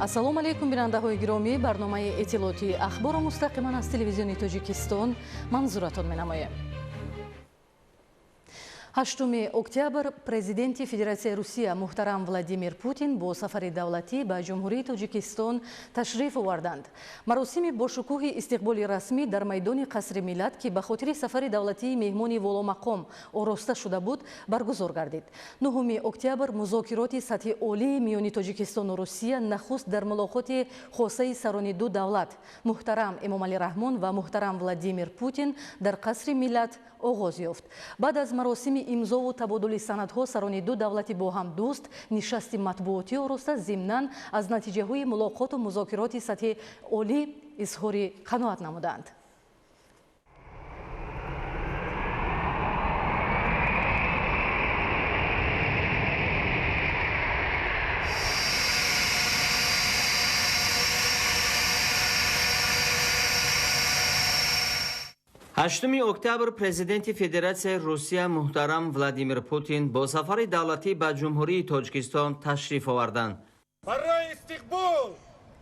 Ассалому алайкум, бинандаҳои гиромӣ. Барномаи иттилоотии ахборро мустақиман аз телевизиони Тоҷикистон манзуратон менамоем. 8 октябр президенти Федератсияи Русия муҳтарам Владимир Путин бо сафари давлатӣ ба Ҷумҳурии Тоҷикистон ташриф оварданд. Маросими бошукӯҳи истиқболи расмӣ дар майдони Қасри Миллат, ки ба хотири сафари давлатии меҳмони воломақом ороста шуда буд, баргузор гардид. 9 октябр музокироти сатҳи олии миёни Тоҷикистону Русия нахуст дар мулоқоти хосаи сарони ду давлат муҳтарам Эмомалӣ Раҳмон ва муҳтарам Владимир Путин дар Қасри Миллат оғоз ёфт. Баъд аз маросими имзову табодули санадҳо сарони ду давлати бо ҳам дӯст нишасти матбуотӣ ороста, зимнан аз натиҷаҳои мулоқоту музокироти сатҳи олӣ изҳори қаноат намуданд. 8 октябр президенти Федератсияи Русия муҳтарам Владимир Путин бо сафари давлатӣ ба Ҷумҳурии Тоҷикистон ташриф оварданд. Барои истиқбол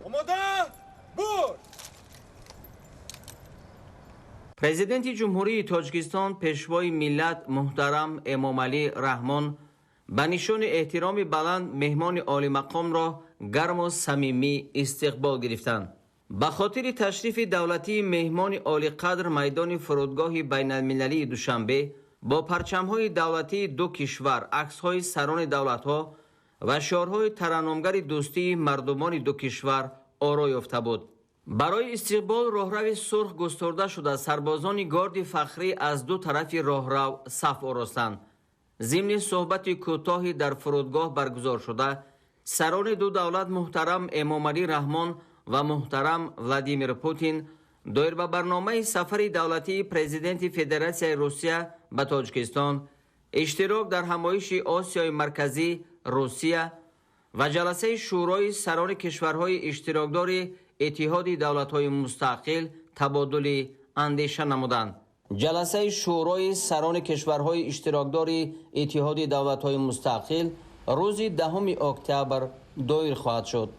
омода буд. Президенти Ҷумҳурии Тоҷикистон, пешвои миллат муҳтарам Эмомалӣ Раҳмон ба нишони эҳтироми баланд меҳмони олимақомро гарму самимӣ истиқбол гирифтанд. Ба хотири ташрифи давлатии меҳмони олиқадр майдони фурудгоҳи байналмилалии Душанбе бо парчамҳои давлатии ду кишвар, аксҳои сарони давлатҳо ва шиорҳои тараннумгари дӯстии мардумони ду кишвар оро ёфта буд. Барои истиқбол роҳрави сурх густурда шуда, сарбозони горди фахрӣ аз ду тарафи роҳрав саф оростанд. Зимни суҳбати кӯтоҳи дар фурудгоҳ баргузор шуда, сарони ду давлат муҳтарам Эмомалӣ Раҳмон ва муҳтарам Владимир Путин доир ба барномаи сафари давлатии президенти Федератсияи Русия ба Тоҷикистон, иштирок дар ҳамоиши Осиёи Марказӣ Русия ва ҷаласаи Шӯрои сарони кишварҳои иштирокдори Иттиҳоди давлатҳои мустақил табодули андеша намуданд. Ҷаласаи Шӯрои сарони кишварҳои иштирокдори Иттиҳоди давлатҳои мустақил рӯзи 10 октябр доир хоҳад шуд.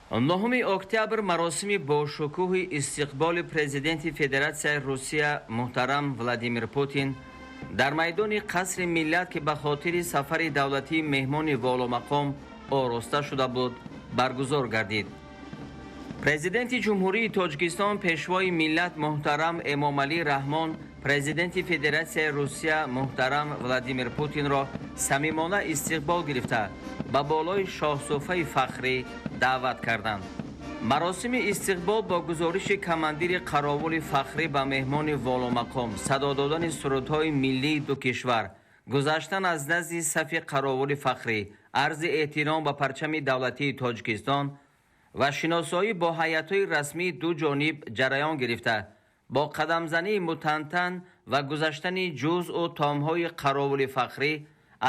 9 октябр маросими бошукӯҳи истиқболи президенти Федератсияи Русия муҳтарам Владимир Путин дар майдони Қасри Миллат, ки ба хотири сафари давлатии меҳмони воломақом ороста шуда буд, баргузор гардид. Президенти Ҷумҳурии Тоҷикистон, Пешвои миллат муҳтарам Эмомалӣ Раҳмон президенти Федератсияи Русия муҳтарам Владимир Путинро самимона истиқбол гирифта, ба болои шоҳсуфаи фахрӣ даъват карданд. Маросими истиқбол бо гузориши командири қаровули фахрӣ ба меҳмони воломақом, садо додани сурудҳои миллии ду кишвар, гузаштан аз назди сафи қаровули фахрӣ, арзи эҳтиром ба парчами давлатии Тоҷикистон ва шиносоӣ бо ҳайатҳои расмии ду ҷониб ҷараён гирифта, бо қадамзании мутантан ва гузаштани ҷузъу томҳои қаровули фахрӣ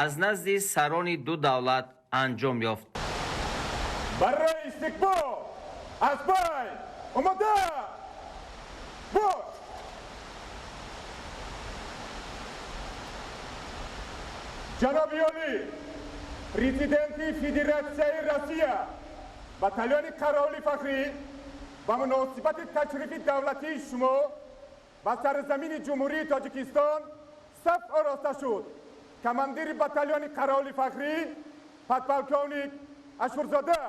аз назди сарони ду давлат анҷом ёфт. Барои истиқбол аз пай омода бош! Ҷаноби олӣ, президенти Федератсияи Россия, батальони қаровули фахрӣ ба муносибати ташрифи давлатии шумо ба сарзамини Ҷумҳурии Тоҷикистон саф ороста шуд. Командири батальони қаровули фахрӣ подполковник Ашурзода.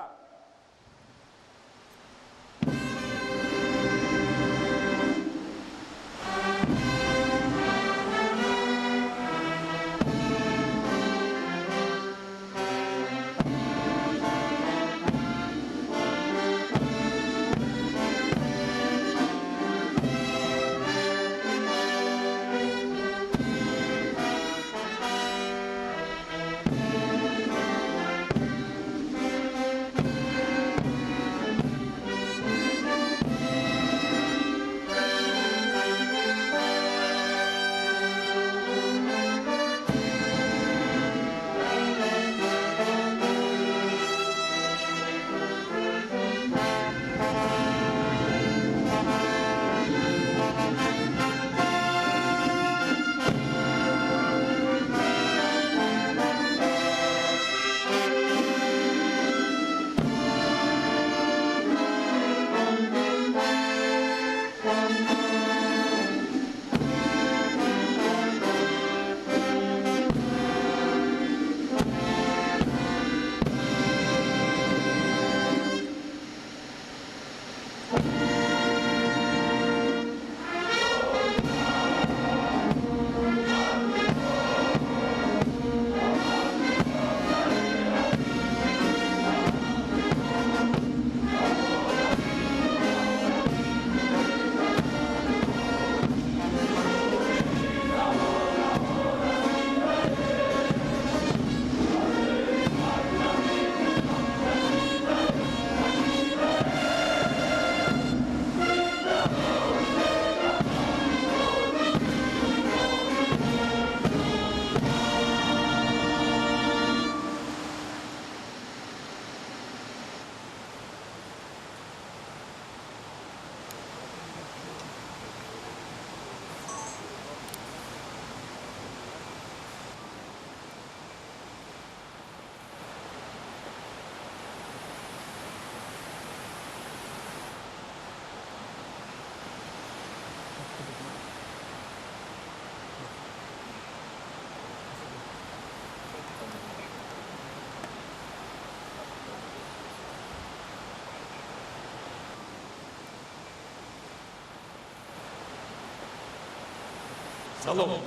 Салом!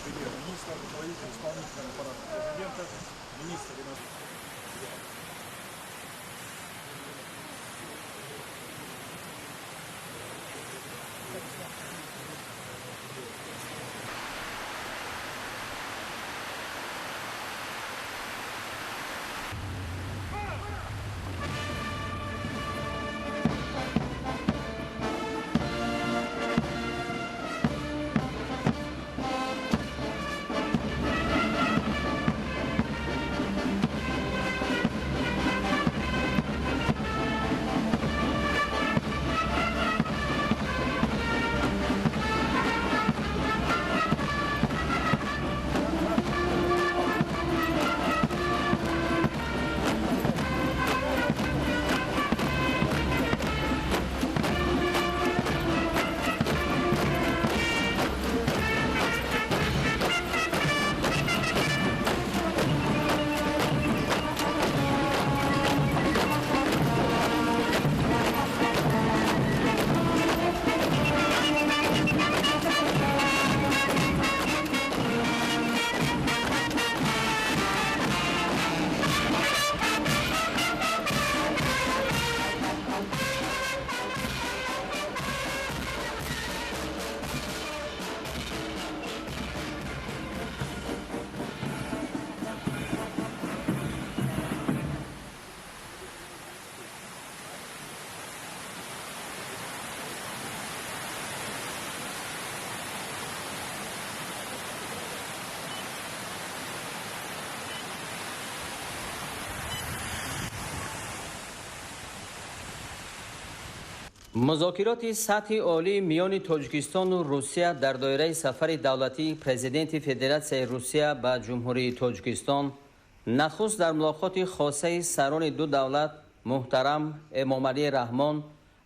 Премьер-министр, руководитель исполнительного аппарата президента, министр иностранных дел. Музокироти сатҳи олӣ миёни Тоҷикистону Русия дар доираи сафари давлатии Президенти Федератсияи Русия ба Ҷумҳурии Тоҷикистон нахуст дар мулоқоти хосаи сарони ду давлат муҳтарам Эмомалӣ Раҳмон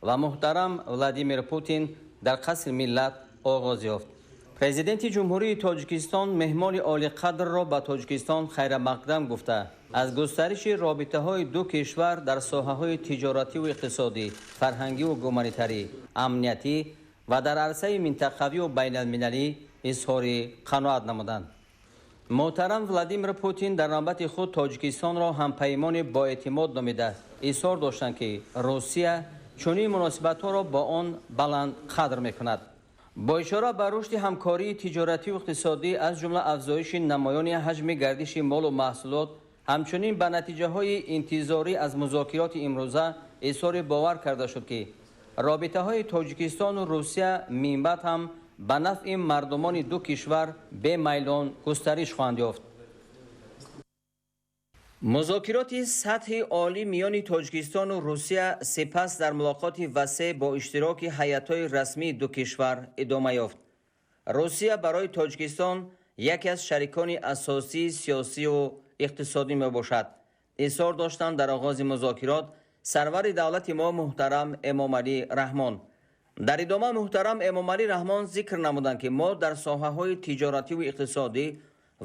ва муҳтарам Владимир Путин дар Қасри Миллат оғоз ёфт. Президенти Ҷумҳурии Тоҷикистон меҳмони олиқадрро ба Тоҷикистон хайрамақдам гуфта, аз густариши робитаҳои ду кишвар дар соҳаҳои тиҷоративу иқтисодӣ, фарҳангиву гуманитарӣ, амниятӣ ва дар арсаи минтақавию байналмилалӣ изҳори қаноат намуданд. Муҳтарам Владимир Путин дар навбати худ Тоҷикистонро ҳампаймони боэътимод номида, изҳор доштанд, ки Русия чунин муносибатҳоро бо он баланд қадр мекунад. Бо ишора ба рушди ҳамкории тиҷоративу иқтисодӣ, аз ҷумла афзоиши намоёни ҳаҷми гардиши молу маҳсулот, ҳамчунин ба натиҷаҳои интизорӣ аз музокироти имрӯза изҳори бовар карда шуд, ки робитаҳои Тоҷикистону Русия минбаъд ҳам ба нафъи мардумони ду кишвар бемайлон густариш хоҳанд ёфт. Музокироти сатҳи олӣ миёни Тоҷикистону Русия сипас дар мулоқоти васеъ бо иштироки ҳайатҳои расмии ду кишвар идома ёфт. Русия барои Тоҷикистон яке аз шарикони асосии сиёсию иқтисодӣ мебошад. Изҳор доштанд дар оғози музокирот сарвари давлати мо муҳтарам Эмомалӣ Раҳмон. Дар идома муҳтарам Эмомалӣ Раҳмон зикр намуданд, ки мо дар соҳаҳои тиҷоративу иқтисодӣ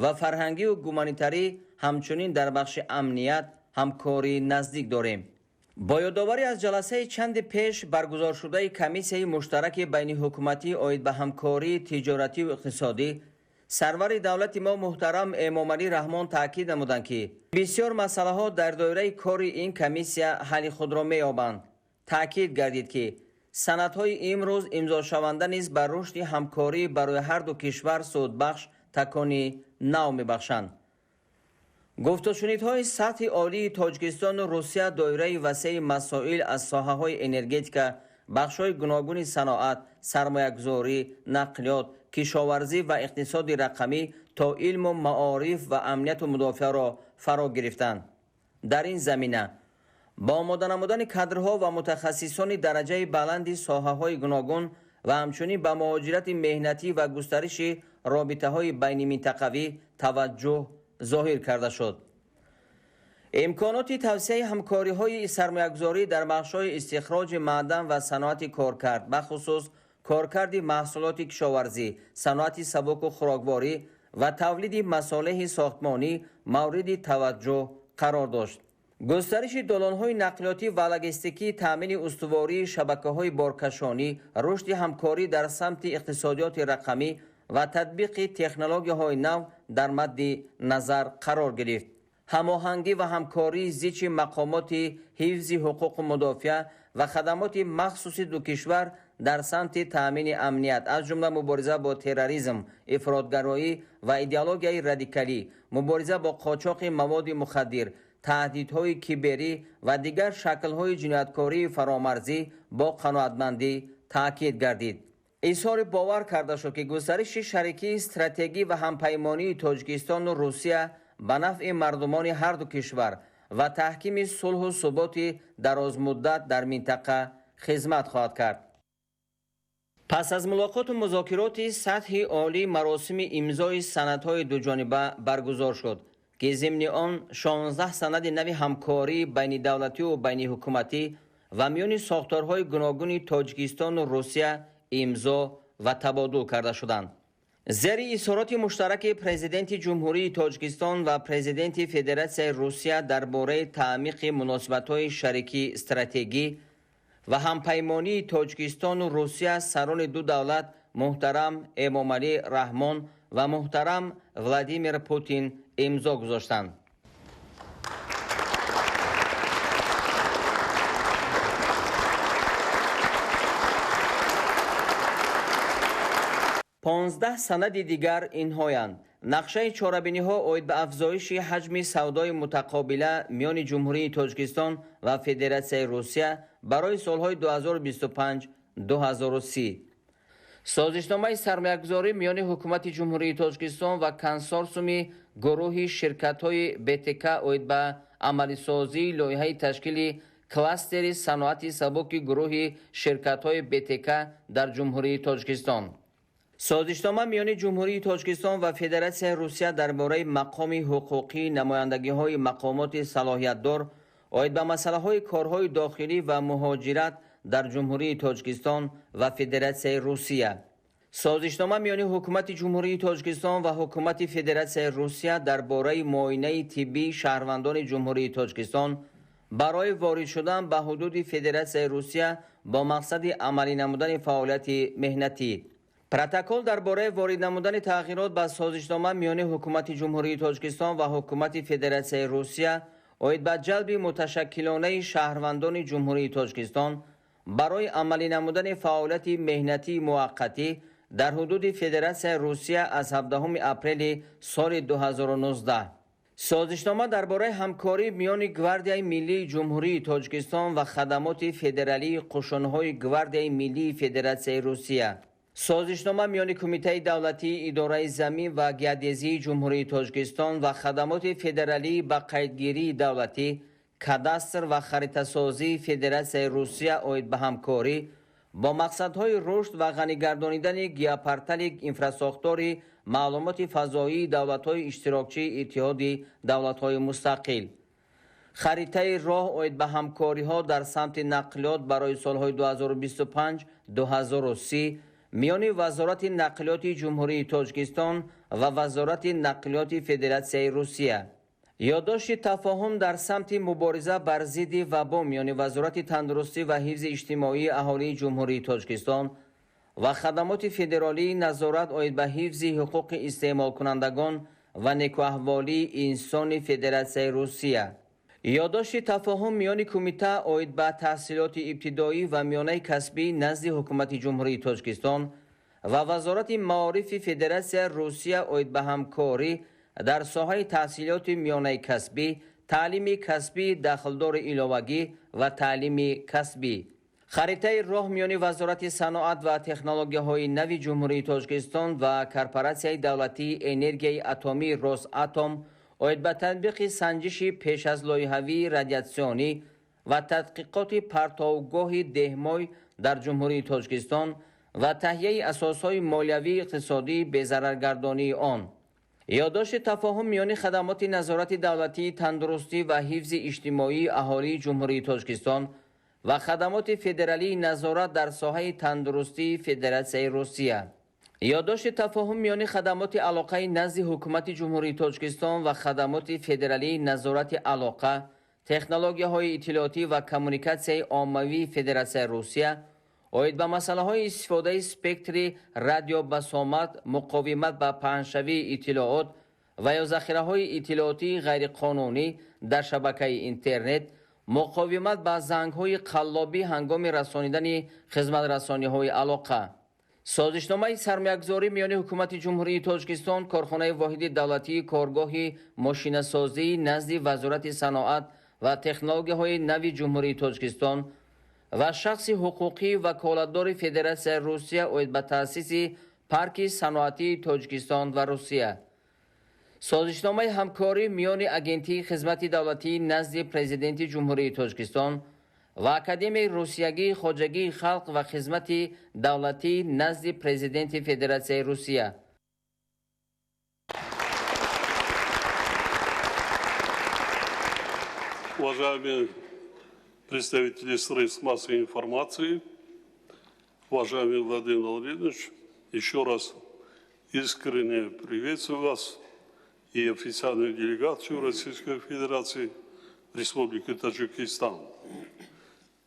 ва фарҳангию гуманитарӣ, ҳамчунин дар бахши амният ҳамкории наздик дорем. Бо ёдоварӣ аз ҷаласаи чанде пеш баргузоршудаи комиссияи муштараки байниҳукуматӣ оид ба ҳамкории тиҷоративу иқтисодӣ, сарвари давлати мо муҳтарам Эмомалӣ Раҳмон таъкид намуданд, ки бисёр масъалаҳо дар доираи кори ин комиссия ҳалли худро меёбанд. Таъкид гардид, ки санадҳои имрӯз имзошаванда низ ба рушди ҳамкорӣ барои ҳар ду кишвар судбахш такони нав мебахшанд. Гуфтушунидҳои сатҳи олии Тоҷикистону Русия доираи васеи масоил аз соҳаҳои энергетика, бахшҳои гуногуни саноат, сармоягузорӣ, нақлиёт, кишоварзӣ ва иқтисоди рақамӣ то илму маориф ва амнияту мудофиаро фаро гирифтанд. Дар ин замина бо омода намудани кадрҳо ва мутахассисони дараҷаи баланди соҳаҳои гуногун ва ҳамчунин ба муҳоҷирати меҳнатӣ ва густариши робитаҳои байниминтақавӣ таваҷҷӯҳ зоҳир карда шуд. Имконоти тавсеаи ҳамкориҳои сармоягузорӣ дар бахшҳои истихроҷи маъдан ва саноати коркард, бахусус коркарди маҳсулоти кишоварзӣ, саноати сабуку хӯрокворӣ ва тавлиди масолеҳи сохтмонӣ мавриди таваҷҷӯҳ қарор дошт. Густариши долонҳои нақлиётӣ ва логистикӣ, таъмини устувории шабакаҳои боркашонӣ, рушди ҳамкорӣ дар самти иқтисодиёти рақамӣ ва татбиқи технологияҳои нав дар мадди назар қарор гирифт. Ҳамоҳангӣ ва ҳамкории зичи мақомоти ҳифзи ҳуқуқу мудофиа ва хадамоти махсуси ду кишвар дар самти таъмини амният, аз ҷумла мубориза бо терроризм, ифротгароӣ ва идеологияи радикалӣ, мубориза бо қочоқи маводи мухаддир, таҳдидҳои киберӣ ва дигар шаклҳои ҷинояткории фаромарзӣ бо қаноатмандӣ таъкид гардид. Изҳори бовар карда шуд, ки густариши шарикии стратегӣ ва ҳампаймонии Тоҷикистону Русия ба нафъи мардумони ҳар ду кишвар ва таҳкими сулҳу суботи дарозмуддат дар минтақа хизмат хоҳад кард. Пас аз мулоқоту музокироти сатҳи олӣ маросими имзои санадҳои дуҷониба баргузор шуд, ки зимни он 16 санади нави ҳамкории байнидавлативу байниҳукуматӣ ва миёни сохторҳои гуногуни Тоҷикистону Русия имзо ва табодул карда шуданд. Зери изҳороти муштараки Президенти Ҷумҳурии Тоҷикистон ва Президенти Федератсияи Русия дар бораи таъмиқи муносибатҳои шарикии стратегӣ ва ҳампаймонии Тоҷикистону Русия сарони ду давлат муҳтарам Эмомалӣ Раҳмон ва муҳтарам Владимир Путин имзо гузоштанд. 15 санади дигар инҳоянд: нақшаи чорабиниҳо оид ба афзоиши ҳаҷми савдои мутақобила миёни Ҷумҳурии Тоҷикистон ва Федератсияи Русия барои солҳои 2025-2030, созишномаи сармоягузорӣ миёни Ҳукумати Ҷумҳурии Тоҷикистон ва консорсиуми гурӯҳи ширкатҳои БТК оид ба амалисозии лоиҳаи ташкили Кластери саноати сабуки гурӯҳи ширкатҳои БТК дар Ҷумҳурии Тоҷикистон. Созишнома миёни Ҷумҳурии Тоҷикистон ва Федератсияи Русия дар бораи мақоми ҳуқуқии намояндагиҳои мақомоти салоҳиятдор оид ба масъалаҳои корҳои дохилӣ ва муҳоҷират дар Ҷумҳурии Тоҷикистон ва Федератсияи Русия. Созишнома миёни Ҳукумати Ҷумҳурии Тоҷикистон ва Ҳукумати Федератсияи Русия дар бораи муоинаи тиббии шаҳрвандони Ҷумҳурии Тоҷикистон барои ворид шудан ба ҳудуди Федератсияи Русия бо мақсади амалӣ намудани фаъолияти меҳнатӣ. Протокол дар бораи ворид намудани тағйирот ба созишнома миёни Ҳукумати Ҷумҳурии Тоҷикистон ва Ҳукумати Федератсияи Русия оид ба ҷалби муташаккилонаи шаҳрвандони Ҷумҳурии Тоҷикистон барои амалӣ намудани фаъолияти меҳнатии муваққатӣ дар ҳудуди Федератсияи Русия аз 17 апрели соли 2019. Созишнома дар бораи ҳамкорӣ миёни Гвардияи миллии Ҷумҳурии Тоҷикистон ва хадамоти федералии қушунҳои Гвардияи миллии Федератсияи Русия. Созишнома миёни Кумитаи давлатии идораи замин ва геодезии Ҷумҳурии Тоҷикистон ва хадамоти федералии ба қайдгирии давлатӣ, кадастр ва харитасозии Федератсияи Русия оид ба ҳамкорӣ бо мақсадҳои рушд ва ғанигардонидани геопортали инфрасохтори маълумоти фазоии давлатҳои иштирокчии Иттиҳоди давлатҳои мустақил. Харитаи роҳ оид ба ҳамкориҳо дар самти нақлиёт барои солҳои 2025-2030 миёни Вазорати нақлиёти Ҷумҳурии Тоҷикистон ва Вазорати нақлиёти Федератсияи Русия. Ёддошти тафоҳум дар самти мубориза бар зидди вабо миёни Вазорати тандурустӣ ва ҳифзи иҷтимоии аҳолии Ҷумҳурии Тоҷикистон ва хадамоти федералии назорат оид ба ҳифзи ҳуқуқи истеъмолкунандагон ва некӯаҳволии инсони Федератсияи Русия. Ёддошти тафоҳум миёни Кумита оид ба таҳсилоти ибтидоӣ ва миёнаи касбӣ назди Ҳукумати Ҷумҳурии Тоҷикистон ва Вазорати маорифи Федератсияи Русия оид ба ҳамкорӣ дар соҳаи таҳсилоти миёнаи касбӣ, таълими касбии дахлдори иловагӣ ва таълими касбӣ. Харитаи роҳ миёни Вазорати саноат ва технологияҳои нави Ҷумҳурии Тоҷикистон ва Корпоратсияи давлатии энергияи атомии Росатом оид ба татбиқи санҷиши пеш аз лоиҳавии радиатсионӣ ва тадқиқоти партовгоҳи деҳмой дар Ҷумҳурии Тоҷикистон ва таҳияи асосҳои молиявии иқтисодии безараргардонии он. Ёддошти тафоҳум миёни хадамоти назорати давлатии тандурустӣ ва ҳифзи иҷтимоии аҳолии Ҷумҳурии Тоҷикистон ва хадамоти федералии назорат дар соҳаи тандурустии Федератсияи Русия. Ёддошти тафоҳум миёни хадамоти алоқаи назди Ҳукумати Ҷумҳурии Тоҷикистон ва хадамоти федералии назорати алоқа, технологияҳои иттилоотӣ ва коммуникатсияи оммавии Федератсияи Русия оид ба масъалаҳои истифодаи спектри радиобасомат, муқовимат ба паҳншавии иттилоот ва ё захираҳои иттилоотии ғайриқонунӣ дар шабакаи интернет, муқовимат ба зангҳои қаллобӣ ҳангоми расонидани хизматрасониҳои алоқа. Созишномаи сармоягузорӣ миёни Ҳукумати Ҷумҳурии Тоҷикистон, корхонаи воҳиди давлатии коргоҳи мошинасозии назди Вазорати саноат ва технологияҳои нави Ҷумҳурии Тоҷикистон ва шахси ҳуқуқии ваколатдори Федератсияи Русия оид ба таъсиси парки саноатии Тоҷикистон ва Русия. Созишномаи ҳамкорӣ миёни Агентии хизмати давлатии назди Президенти Ҷумҳурии Тоҷикистон ва Академияи русиягии хоҷагии халқ ва хизмати давлатии назди Президенти Федератсияи Русия. Уважаемые представители средств массовой информации, уважаемый Владимир Владимирович, еще раз искренне приветствую вас и официальную делегацию Российской Федерации в Республике Таджикистан.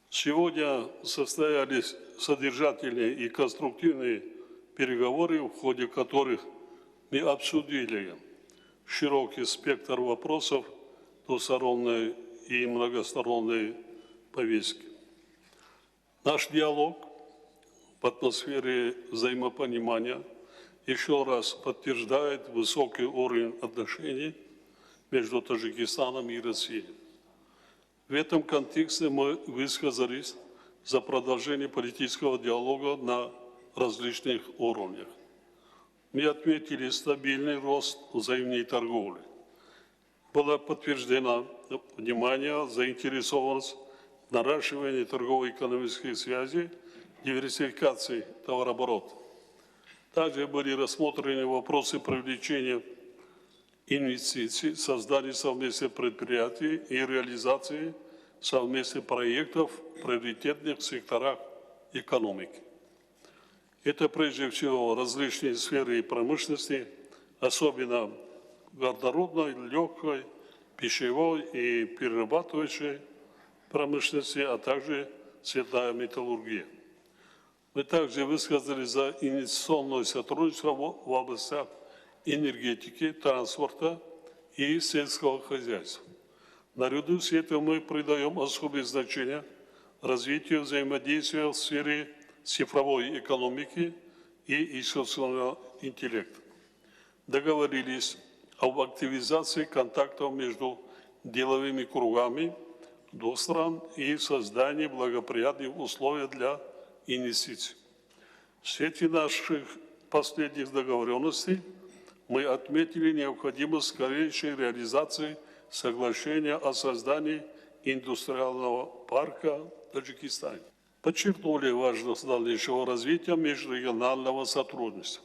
Сегодня состоялись содержательные и конструктивные переговоры, в ходе которых мы обсудили широкий спектр вопросов двусторонней и многосторонней повестки. Наш диалог в атмосфере взаимопонимания еще раз подтверждает высокий уровень отношений между Таджикистаном и Россией. В этом контексте мы высказались за продолжение политического диалога на различных уровнях. Мы отметили стабильный рост взаимной торговли. Была подтверждена, внимание, заинтересованность наращивании торгово-экономических связей, диверсификации товарооборота. Также были рассмотрены вопросы привлечения инвестиций, создания совместных предприятий и реализации совместных проектов в приоритетных секторах экономики. Это прежде всего различные сферы промышленности, особенно горнорудной, легкой, пищевой и перерабатывающей промышленности, а также цветная металлургия. Мы также высказали за инвестиционное сотрудничество в областях энергетики, транспорта и сельского хозяйства. Наряду с этим мы придаем особое значение развитию взаимодействия в сфере цифровой экономики и искусственного интеллекта. Договорились об активизации контактов между деловыми кругами двух стран и создании благоприятных условий для инвестиций. В свете наших последних договоренностей мы отметили необходимость скорейшей реализации соглашения о создании индустриального парка в Таджикистане. Подчеркнули важность дальнейшего развития межрегионального сотрудничества.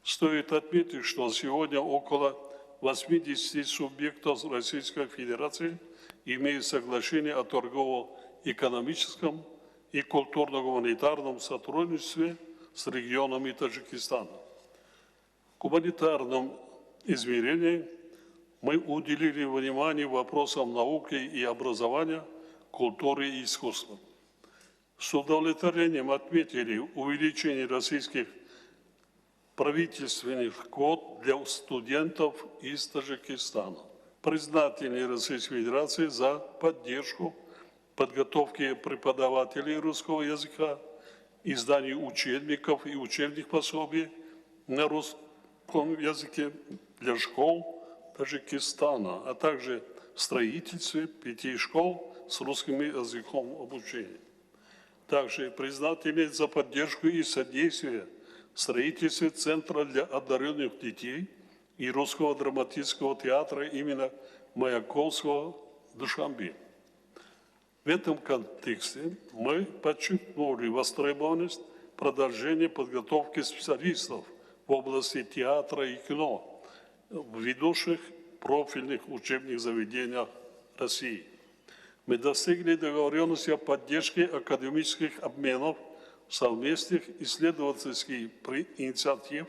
Стоит отметить, что сегодня около 80 субъектов Российской Федерации имеют соглашение о торгово-экономическом и культурно-гуманитарном сотрудничестве с регионами Таджикистана. В гуманитарном измерении мы уделили внимание вопросам науки и образования, культуры и искусства. С удовлетворением отметили увеличение российских правительственных квот для студентов из Таджикистана. Признательны Российской Федерации за поддержку подготовки преподавателей русского языка, издание учебников и учебных пособий на русском языке для школ Таджикистана, а также строительстве 5 школ с русским языком обучения. Также признательны за поддержку и содействие в строительстве Центра для одаренных детей и Русского драматического театра имени Маяковского в Душанбе. В этом контексте мы подчеркнули востребованность продолжения подготовки специалистов в области театра и кино в ведущих профильных учебных заведениях России. Мы достигли договоренности о поддержке академических обменов, совместных исследовательских инициатив,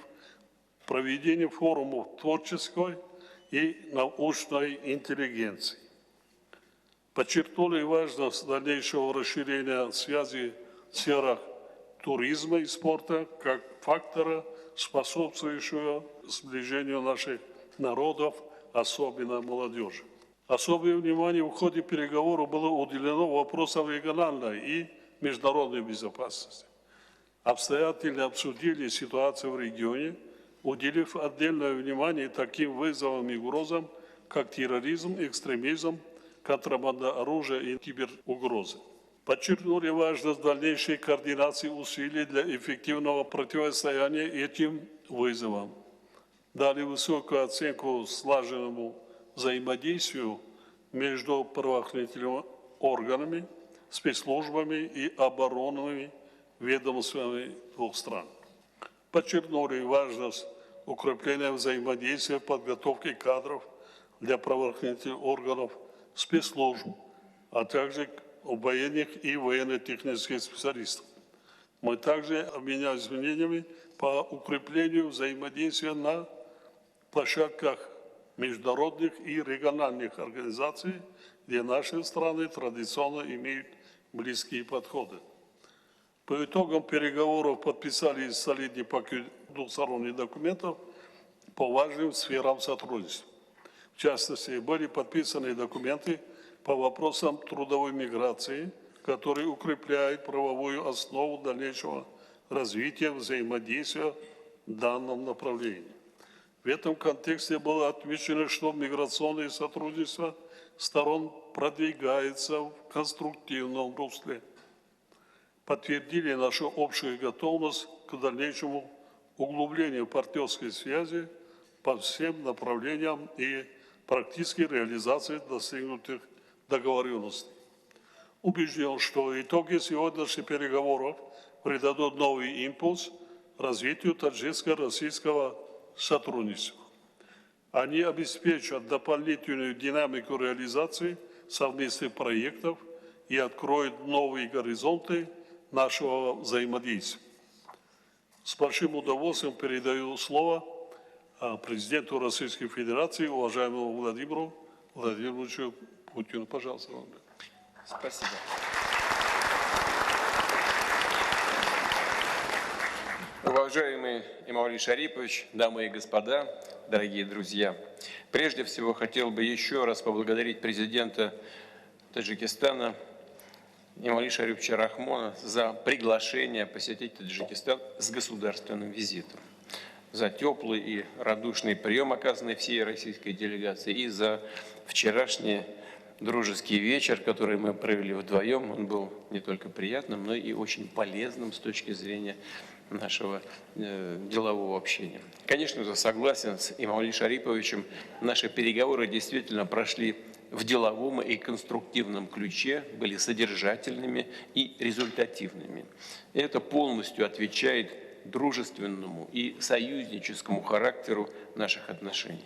проведении форумов творческой и научной интеллигенции. Подчеркнули важность дальнейшего расширения связи в сферах туризма и спорта как фактора, способствующего сближению наших народов, особенно молодежи. Особое внимание в ходе переговоров было уделено вопросам региональной и международной безопасности. Обстоятельно обсудили ситуацию в регионе, уделив отдельное внимание таким вызовам и угрозам, как терроризм, экстремизм, контрабанда оружия и киберугрозы. Подчеркнули важность дальнейшей координации усилий для эффективного противостояния этим вызовам. Дали высокую оценку слаженному взаимодействию между правоохранительными органами, спецслужбами и оборонными ведомствами двух стран. Подчеркнули важность укрепления взаимодействия в подготовке кадров для правоохранительных органов, спецслужб, а также военных и военно-технических специалистов. Мы также обменялись мнениями по укреплению взаимодействия на площадках международных и региональных организаций, где наши страны традиционно имеют близкие подходы. По итогам переговоров подписали солидный пакет двухсторонних документов по важным сферам сотрудничества. В частности, были подписаны документы по вопросам трудовой миграции, которые укрепляют правовую основу дальнейшего развития взаимодействия в данном направлении. В этом контексте было отмечено, что миграционное сотрудничество сторон продвигается в конструктивном русле. Подтвердили нашу общую готовность к дальнейшему углублению партнерской связи по всем направлениям и практической реализации достигнутых договоренностей. Убежден, что итоги сегодняшних переговоров придадут новый импульс развитию таджикско-российского сотрудничества. Они обеспечат дополнительную динамику реализации совместных проектов и откроют новые горизонты нашего взаимодействия. С большим удовольствием передаю слово президенту Российской Федерации, уважаемому Владимиру Владимировичу Путину. Пожалуйста. Спасибо. Уважаемый Эмомали Шарипович, дамы и господа, дорогие друзья, прежде всего хотел бы еще раз поблагодарить президента Таджикистана Эмомали Шариповича Рахмона за приглашение посетить Таджикистан с государственным визитом, за теплый и радушный прием, оказанный всей российской делегации, и за вчерашний дружеский вечер, который мы провели вдвоем. Он был не только приятным, но и очень полезным с точки зрения нашего делового общения. Конечно же, согласен с Эмомали Шариповичем, наши переговоры действительно прошли в деловом и конструктивном ключе, были содержательными и результативными. Это полностью отвечает дружественному и союзническому характеру наших отношений.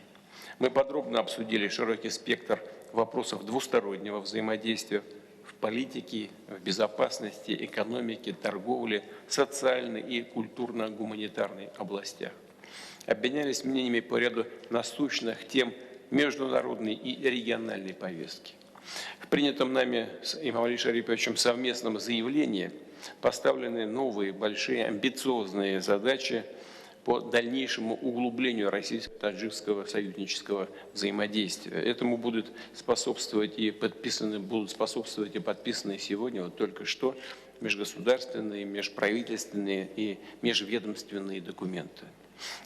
Мы подробно обсудили широкий спектр вопросов двустороннего взаимодействия в политике, в безопасности, экономике, торговле, социальной и культурно-гуманитарной областях. Обменялись мнениями по ряду насущных тем международной и региональной повестки. В принятом нами с Эмомали Шариповичем совместном заявлении поставлены новые, большие, амбициозные задачи по дальнейшему углублению российско-таджикского союзнического взаимодействия. Этому будут способствовать и подписаны, сегодня, вот только что, межгосударственные, межправительственные и межведомственные документы.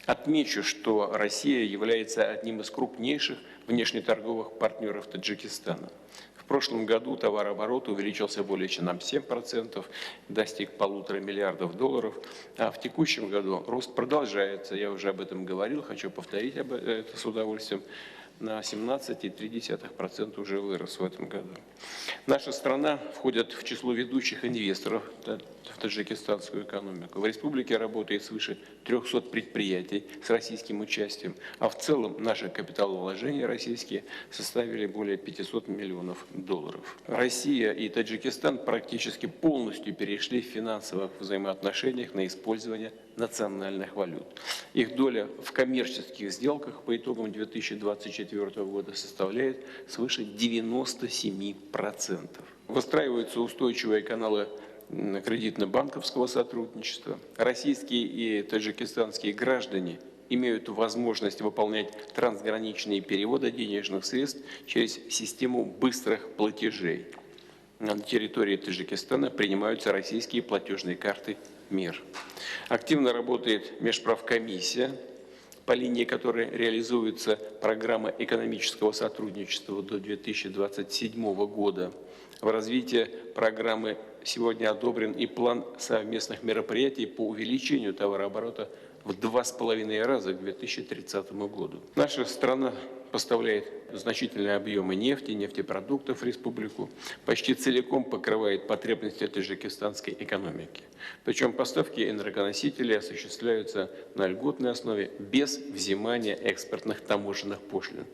Отмечу, что Россия является одним из крупнейших внешнеторговых партнеров Таджикистана. В прошлом году товарооборот увеличился более чем на 7%, достиг 1,5 миллиардов долларов. А в текущем году рост продолжается. Я уже об этом говорил, хочу повторить это с удовольствием. На 17,3% уже вырос в этом году. Наша страна входит в число ведущих инвесторов в таджикистанскую экономику. В республике работает свыше 300 предприятий с российским участием, а в целом наши капиталовложения российские составили более 500 миллионов долларов. Россия и Таджикистан практически полностью перешли в финансовых взаимоотношениях на использование национальных валют. Их доля в коммерческих сделках по итогам 2024 года составляет свыше 97%. Выстраиваются устойчивые каналы кредитно-банковского сотрудничества. Российские и таджикистанские граждане имеют возможность выполнять трансграничные переводы денежных средств через систему быстрых платежей. На территории Таджикистана принимаются российские платежные карты МИР. Активно работает межправкомиссия, по линии которой реализуется программа экономического сотрудничества до 2027 года. В развитии программы сегодня одобрен и план совместных мероприятий по увеличению товарооборота в 2,5 раза к 2030 году. Наша страна поставляет значительные объемы нефти, нефтепродуктов в республику, почти целиком покрывает потребности таджикистанской экономики. Причем поставки энергоносителей осуществляются на льготной основе без взимания экспортных таможенных пошлин.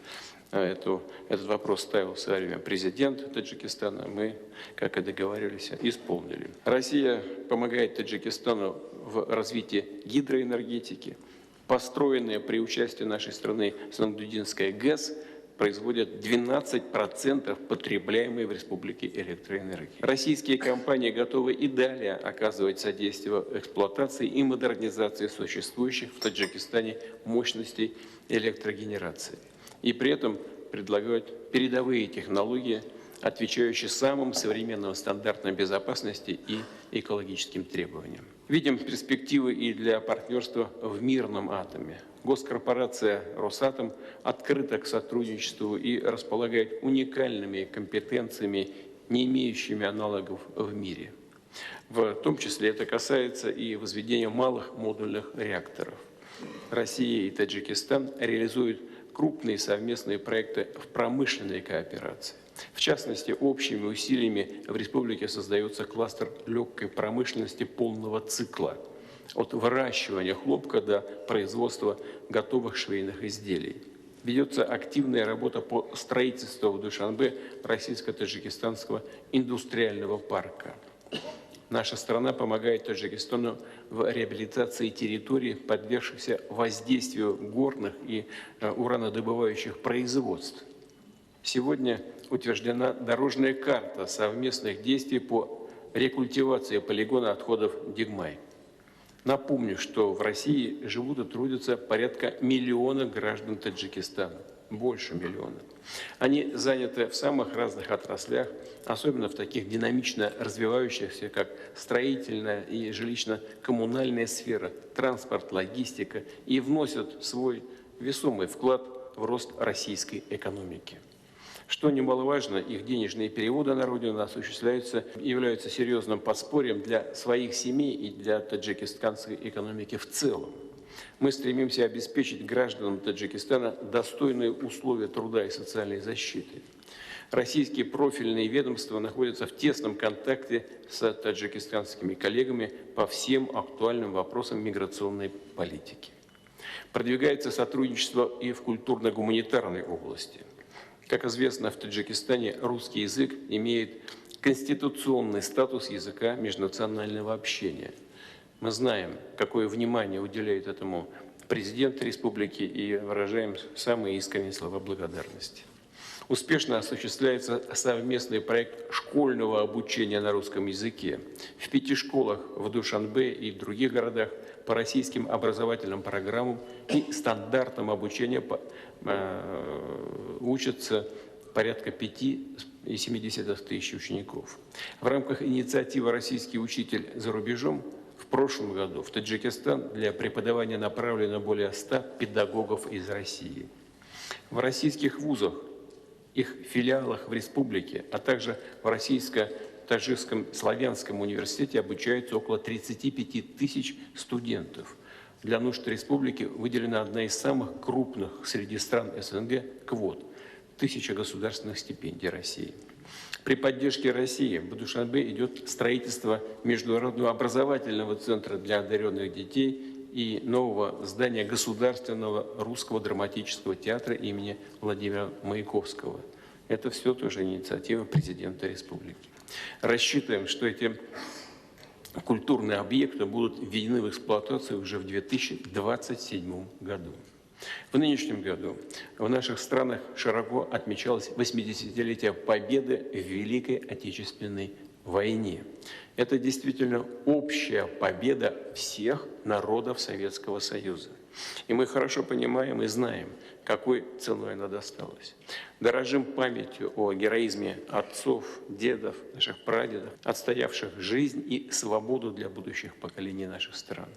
Этот вопрос ставил в свое время президент Таджикистана. Мы, как и договаривались, исполнили. Россия помогает Таджикистану в развитии гидроэнергетики. Построенная при участии нашей страны Сангдудинская ГЭС производит 12% потребляемой в республике электроэнергии. Российские компании готовы и далее оказывать содействие в эксплуатации и модернизации существующих в Таджикистане мощностей электрогенерации. И при этом предлагают передовые технологии, отвечающие самым современным стандартам безопасности и экологическим требованиям. Видим перспективы и для партнерства в мирном атоме. Госкорпорация «Росатом» открыта к сотрудничеству и располагает уникальными компетенциями, не имеющими аналогов в мире. В том числе это касается и возведения малых модульных реакторов. Россия и Таджикистан реализуют крупные совместные проекты в промышленной кооперации. В частности, общими усилиями в республике создается кластер легкой промышленности полного цикла – от выращивания хлопка до производства готовых швейных изделий. Ведется активная работа по строительству в Душанбе российско-таджикистанского индустриального парка. Наша страна помогает Таджикистану в реабилитации территорий, подвергшихся воздействию горных и уранодобывающих производств. Сегодня утверждена дорожная карта совместных действий по рекультивации полигона отходов Дигмай. Напомню, что в России живут и трудятся порядка миллиона граждан Таджикистана. Больше миллиона. Они заняты в самых разных отраслях, особенно в таких динамично развивающихся, как строительная и жилищно-коммунальная сфера, транспорт, логистика, и вносят свой весомый вклад в рост российской экономики. Что немаловажно, их денежные переводы на родину осуществляются и являются серьезным подспорьем для своих семей и для таджикистанской экономики в целом. Мы стремимся обеспечить гражданам Таджикистана достойные условия труда и социальной защиты. Российские профильные ведомства находятся в тесном контакте с таджикистанскими коллегами по всем актуальным вопросам миграционной политики. Продвигается сотрудничество и в культурно-гуманитарной области. Как известно, в Таджикистане русский язык имеет конституционный статус языка межнационального общения. Мы знаем, какое внимание уделяет этому президент республики, и выражаем самые искренние слова благодарности. Успешно осуществляется совместный проект школьного обучения на русском языке. В 5 школах в Душанбе и других городах по российским образовательным программам и стандартам обучения учатся порядка 5,7 тысяч учеников. В рамках инициативы «Российский учитель за рубежом» в прошлом году в Таджикистан для преподавания направлено более 100 педагогов из России. В российских вузах, их филиалах в республике, а также в Российско-Таджикском славянском университете обучаются около 35 тысяч студентов. Для нужд республики выделена одна из самых крупных среди стран СНГ квот – 1000 государственных стипендий России. При поддержке России в Душанбе идет строительство Международного образовательного центра для одаренных детей и нового здания Государственного русского драматического театра имени Владимира Маяковского. Это все тоже инициатива президента республики. Рассчитываем, что эти культурные объекты будут введены в эксплуатацию уже в 2027 году. В нынешнем году в наших странах широко отмечалось 80-летие победы в Великой Отечественной войне. Это действительно общая победа всех народов Советского Союза. И мы хорошо понимаем и знаем, какой ценой она досталась. Дорожим памятью о героизме отцов, дедов, наших прадедов, отстоявших жизнь и свободу для будущих поколений наших стран.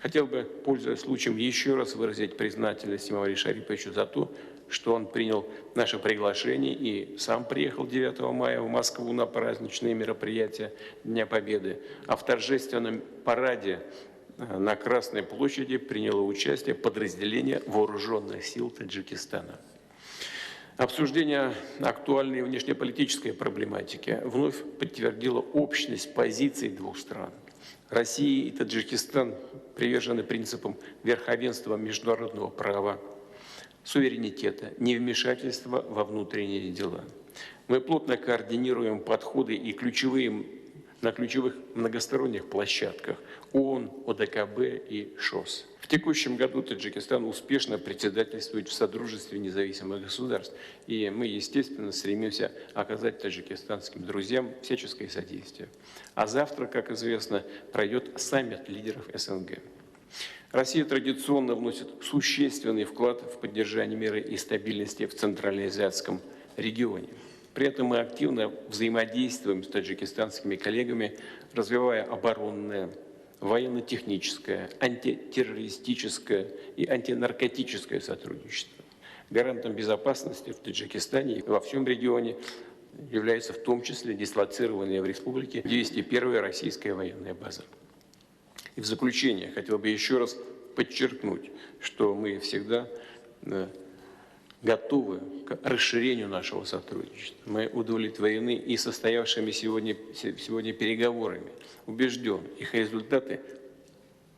Хотел бы, пользуясь случаем, еще раз выразить признательность Эмомали Шариповичу за то, что он принял наше приглашение и сам приехал 9 мая в Москву на праздничные мероприятия Дня Победы, а в торжественном параде на Красной площади приняло участие подразделение Вооруженных сил Таджикистана. Обсуждение актуальной внешнеполитической проблематики вновь подтвердило общность позиций двух стран. Россия и Таджикистан привержены принципам верховенства международного права, суверенитета, невмешательства во внутренние дела. Мы плотно координируем подходы и на ключевых многосторонних площадках ООН, ОДКБ и ШОС. В текущем году Таджикистан успешно председательствует в Содружестве независимых государств, и мы, естественно, стремимся оказать таджикистанским друзьям всяческое содействие. А завтра, как известно, пройдет саммит лидеров СНГ. Россия традиционно вносит существенный вклад в поддержание мира и стабильности в Центральноазиатском регионе. При этом мы активно взаимодействуем с таджикистанскими коллегами, развивая оборонное, военно-техническое, антитеррористическое и антинаркотическое сотрудничество. Гарантом безопасности в Таджикистане и во всем регионе является в том числе дислоцированная в республике 201-я российская военная база. И в заключение хотел бы еще раз подчеркнуть, что мы всегда Готовы к расширению нашего сотрудничества. Мы удовлетворены и состоявшимися сегодня переговорами. Убежден, их результаты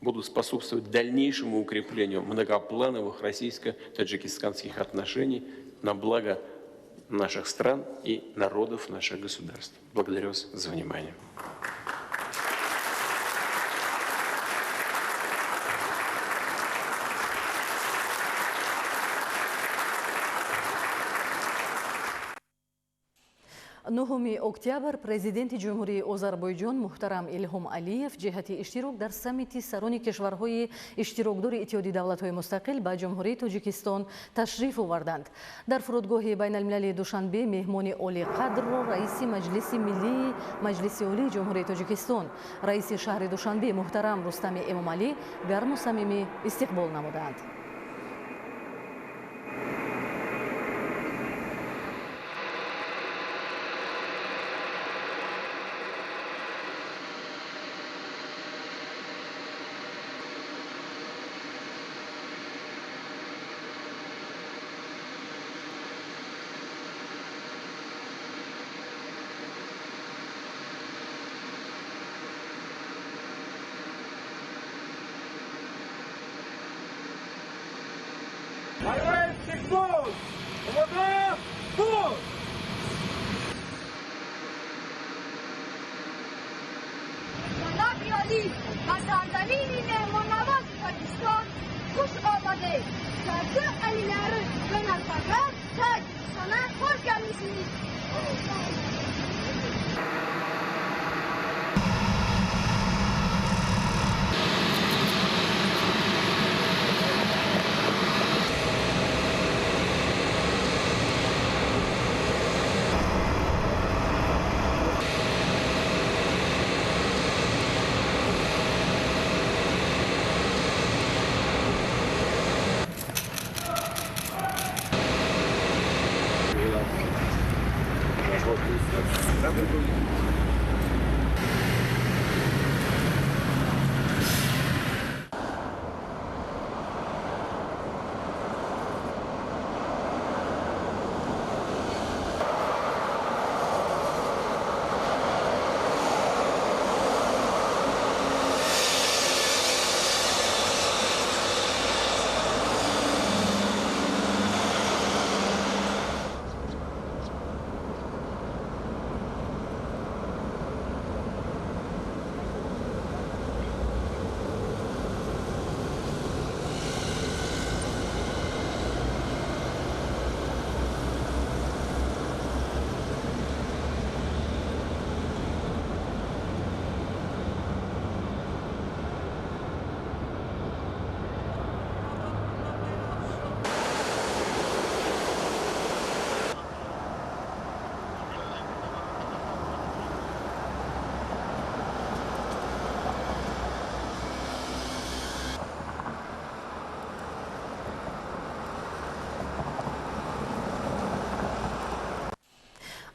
будут способствовать дальнейшему укреплению многоплановых российско-таджикистанских отношений на благо наших стран и народов наших государств. Благодарю вас за внимание. 9 октябр президенти Ҷумҳурии Озарбойҷон муҳтарам Илҳом Алиев ҷиҳати иштирок дар саммити сарони кишварҳои иштирокдори Иттиҳоди давлатҳои мустақил ба Ҷумҳурии Тоҷикистон ташриф оварданд. Дар фурудгоҳи байналмилалии Душанбе меҳмони олиқадрро раиси Маҷлиси миллии Маҷлиси Олии Ҷумҳурии Тоҷикистон, раиси шаҳри Душанбе муҳтарам Рустами Эмомалӣ гарму самимӣ истиқбол намуданд.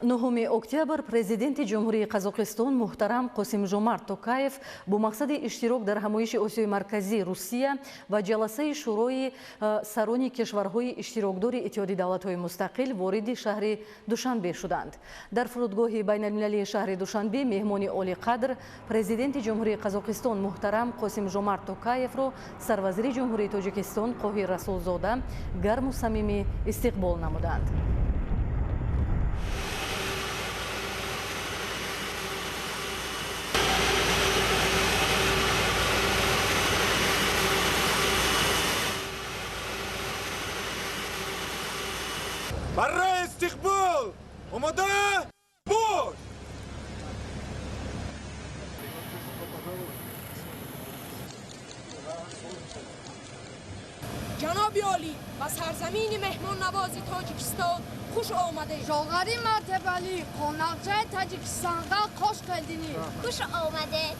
9 октябр президенти Ҷумҳурии Қазоқистон муҳтарам Қосимжомарт Токаев бо мақсади иштирок дар ҳамоиши Осиёи Марказӣ Русия ва ҷаласаи Шӯрои сарони кишварҳои иштирокдори Иттиҳоди давлатҳои мустақил вориди шаҳри Душанбе шуданд. Дар фурудгоҳи байналмилалии шаҳри Душанбе меҳмони олиқадр президенти Ҷумҳурии Қазоқистон муҳтарам Қосимжомарт Токаевро сарвазири Ҷумҳурии Тоҷикистон Қоҳир Расулзода гарму самимӣ истиқбол намуданд. Барои истиқбол омода бош! Ҷаноби олӣ, ба сарзамини меҳмоннавози Тоҷикистон хуш омадед. Жоғары мәртебелі қонақжай Тәжікстанға қош келдіңіз. Хуш омадед.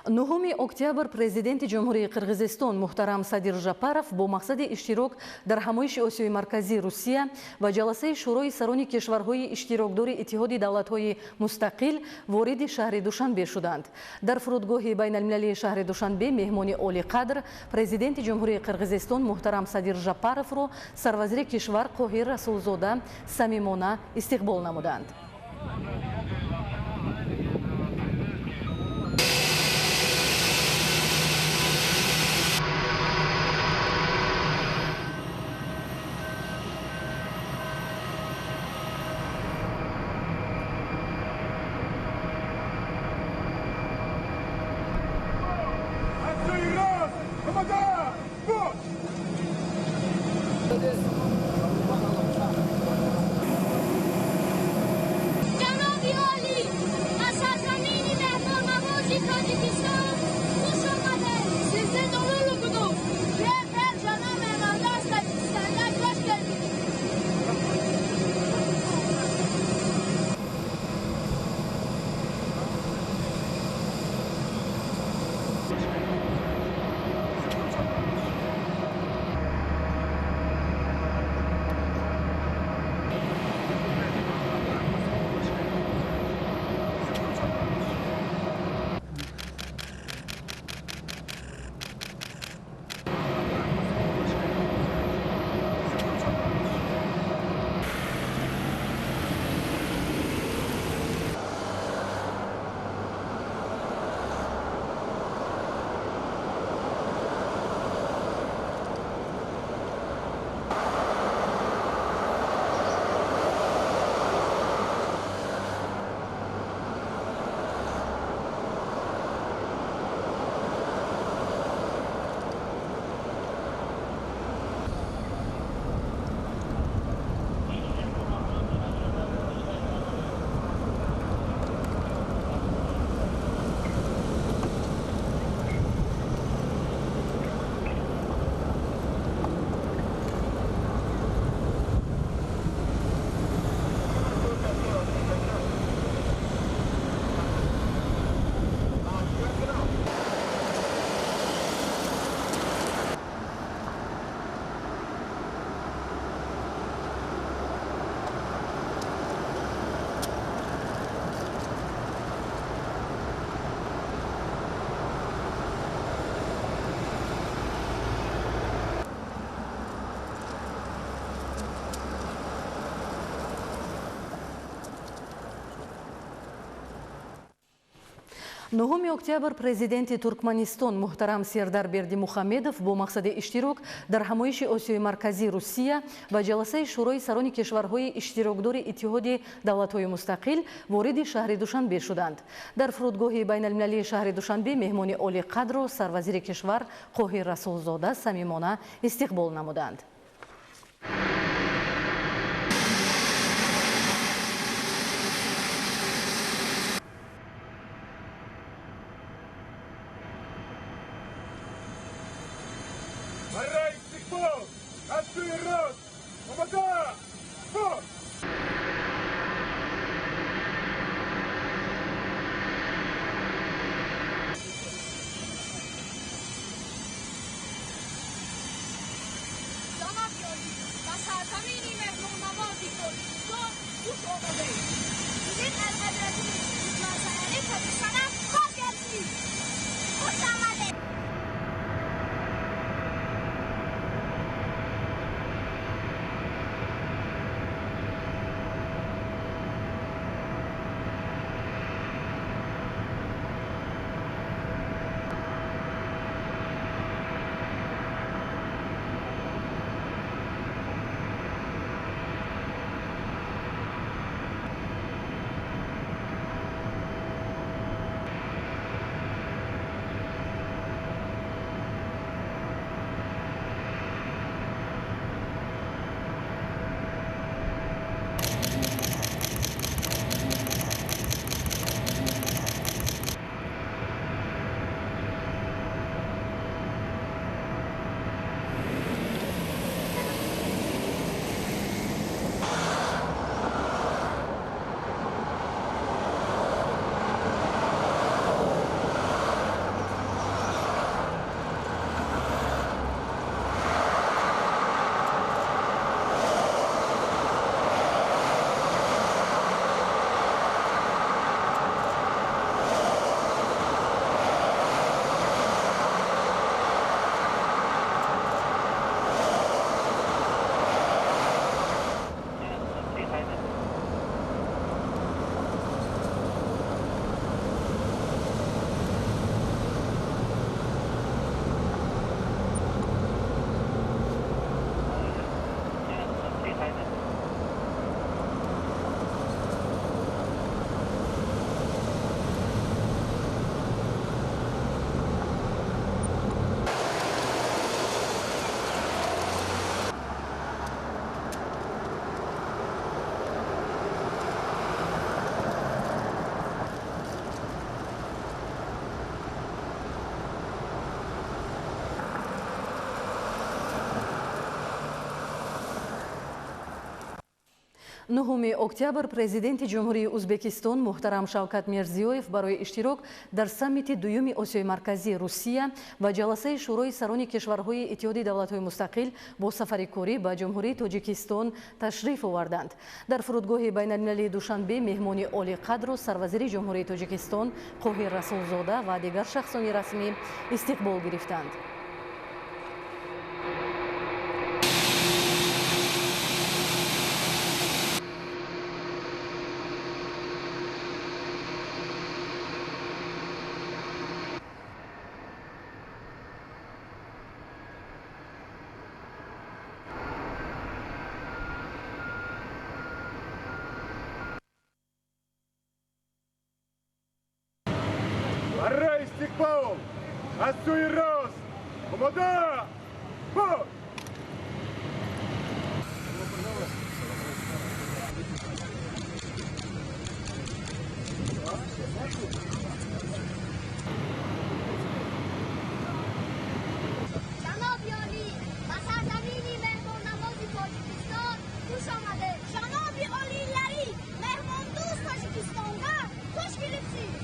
9 октябр президенти Ҷумҳурии Қирғизистон муҳтарам Садир Жапаров бо мақсади иштирок дар ҳамоиши Осиёи Марказӣ Русия ва ҷаласаи Шӯрои сарони кишварҳои иштирокдори Иттиҳоди давлатҳои мустақил вориди шаҳри Душанбе шуданд. Дар фурудгоҳи байналмилалии шаҳри Душанбе меҳмони олиқадр президенти Ҷумҳурии Қирғизистон муҳтарам Садир Жапаровро сарвазири кишвар Қоҳир Расулзода самимона истиқбол намуданд. 9 октябр президенти Туркманистон муҳтарам Сердар Бердимухамедов бо мақсади иштирок дар ҳамоиши Осиёи Марказӣ Русия ва ҷаласаи Шӯрои сарони кишварҳои иштирокдори Иттиҳоди давлатҳои мустақил вориди шаҳри Душанбе шуданд. Дар фурудгоҳи байналмилалии шаҳри Душанбе меҳмони олиқадрро сарвазири кишвар Қоҳир Расулзода самимона истиқбол намуданд. 9 октябр президенти Ҷумҳурии Узбекистон муҳтарам Шавкат Мирзиёев барои иштирок дар саммити дуюми Осиёи Марказӣ Русия ва ҷаласаи Шӯрои сарони кишварҳои Иттиҳоди давлатҳои мустақил бо сафари корӣ ба Ҷумҳурии Тоҷикистон ташриф оварданд. Дар фурудгоҳи байналмилалии Душанбе меҳмони олиқадру сарвазири Ҷумҳурии Тоҷикистон Қоҳир Расулзода ва дигар шахсони расмӣ истиқбол гирифтанд. Истиқбол аз сӯи рост омода бош! Ҷаноби олӣ, ба сарзамини меҳмоннавози Тоҷикистон хуш омадед. Ҷаноби олийлари, меҳмондӯст Тоҷикистонга хуш келибсиз.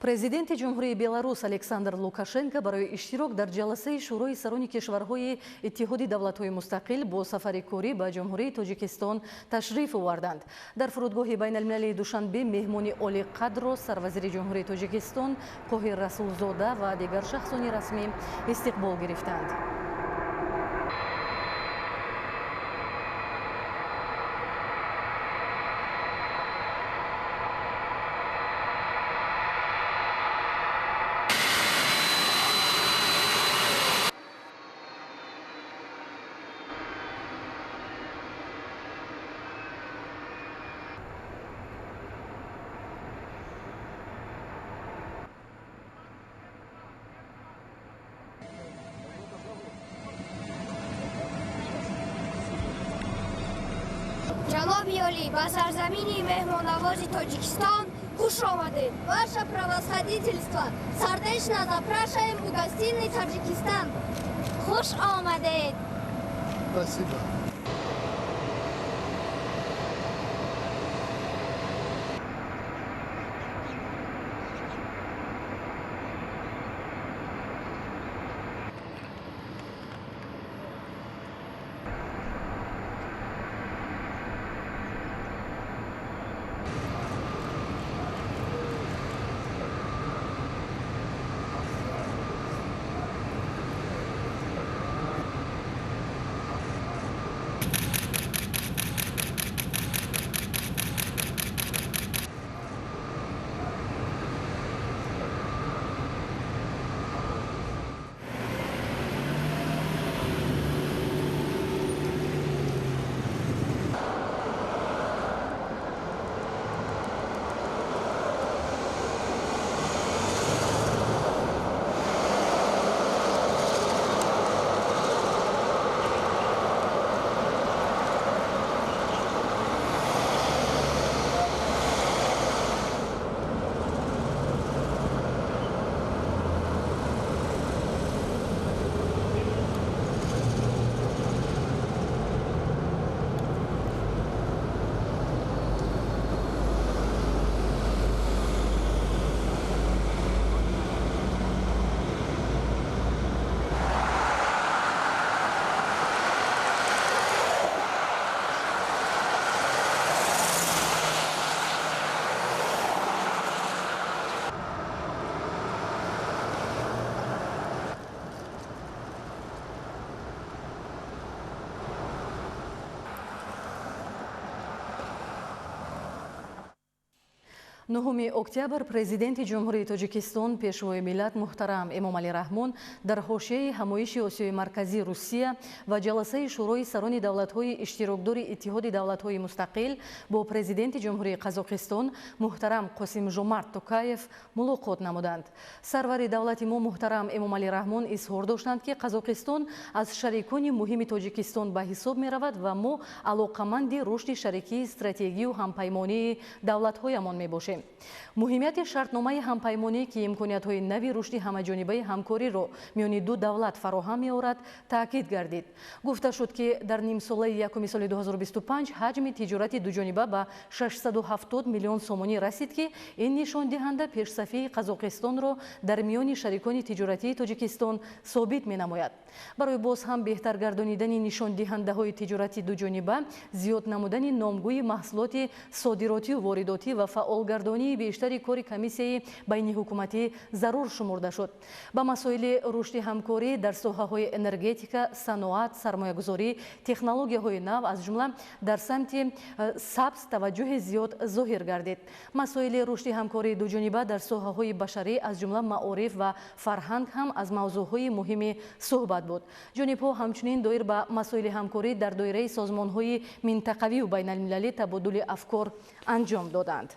Президенти Ҷумҳурии Беларус Александр Лукашенко барои иштирок дар ҷаласаи Шӯрои сарони кишварҳои Иттиҳоди давлатҳои мустақил бо сафари корӣ ба Ҷумҳурии Тоҷикистон ташриф оварданд. Дар фурудгоҳи байналмилалии Душанбе меҳмони олиқадрро сарвазири Ҷумҳурии Тоҷикистон Қоҳир Расулзода ва дигар шахсони расмӣ истиқбол гирифтанд. Ҷаноби олӣ, ба сарзамини меҳмоннавози Тоҷикистон хуш омадед. Ваше превосходительство, сердечно запрашиваем у гостиный Таджикистан. Хуш омадед. Спасибо. 9 октябр Президенти Ҷумҳурии Тоҷикистон, Пешвои миллат муҳтарам Эмомалӣ Раҳмон дар ҳошияи ҳамоиши Осиёи Марказӣ Русия ва ҷаласаи Шӯрои сарони давлатҳои иштирокдори Иттиҳоди давлатҳои мустақил бо Президенти Ҷумҳурии Қазоқистон муҳтарам Қосим-Жомарт Токаев мулоқот намуданд. Сарвари давлати мо муҳтарам Эмомалӣ Раҳмон изҳор доштанд, ки Қазоқистон аз шарикони муҳими Тоҷикистон ба ҳисоб меравад ва мо алоқаманди рушди шарикии стратегию ҳампаймонии давлатҳоямон мебошем. Муҳимияти шартномаи ҳампаймонӣ, ки имкониятҳои нави рушди ҳамаҷонибаи ҳамкориро миёни ду давлат фароҳам меорад, таъкид гардид. Гуфта шуд, ки дар нимсолаи якуми соли 2025 ҳаҷми тиҷорати дуҷониба ба 670 миллион сомонӣ расид, ки ин нишондиҳанда пешсафии Қазоқистонро дар миёни шарикони тиҷоратии Тоҷикистон собит менамояд. Барои боз ҳам беҳтар гардонидани нишондиҳандаҳои тиҷорати дуҷониба, зиёд намудани номгӯи маҳсулоти содиротию воридотӣ ва фаъолгардонии бештари кори комиссияи байниҳукуматӣ зарур шумурда шуд. Ба масоили рушди ҳамкорӣ дар соҳаҳои энергетика, саноат, сармоягузорӣ, технологияҳои нав, аз ҷумла дар самти сабз таваҷҷӯҳи зиёд зоҳир гардид. Масоили рушди ҳамкории дуҷониба дар соҳаҳои башарӣ, аз ҷумла маориф ва фарҳанг ҳам аз мавзӯъҳои муҳими суҳбат буд. Ҷонибҳо ҳамчунин доир ба масоили ҳамкорӣ дар доираи созмонҳои минтақавию байналмилалӣ табодули афкор анҷом доданд.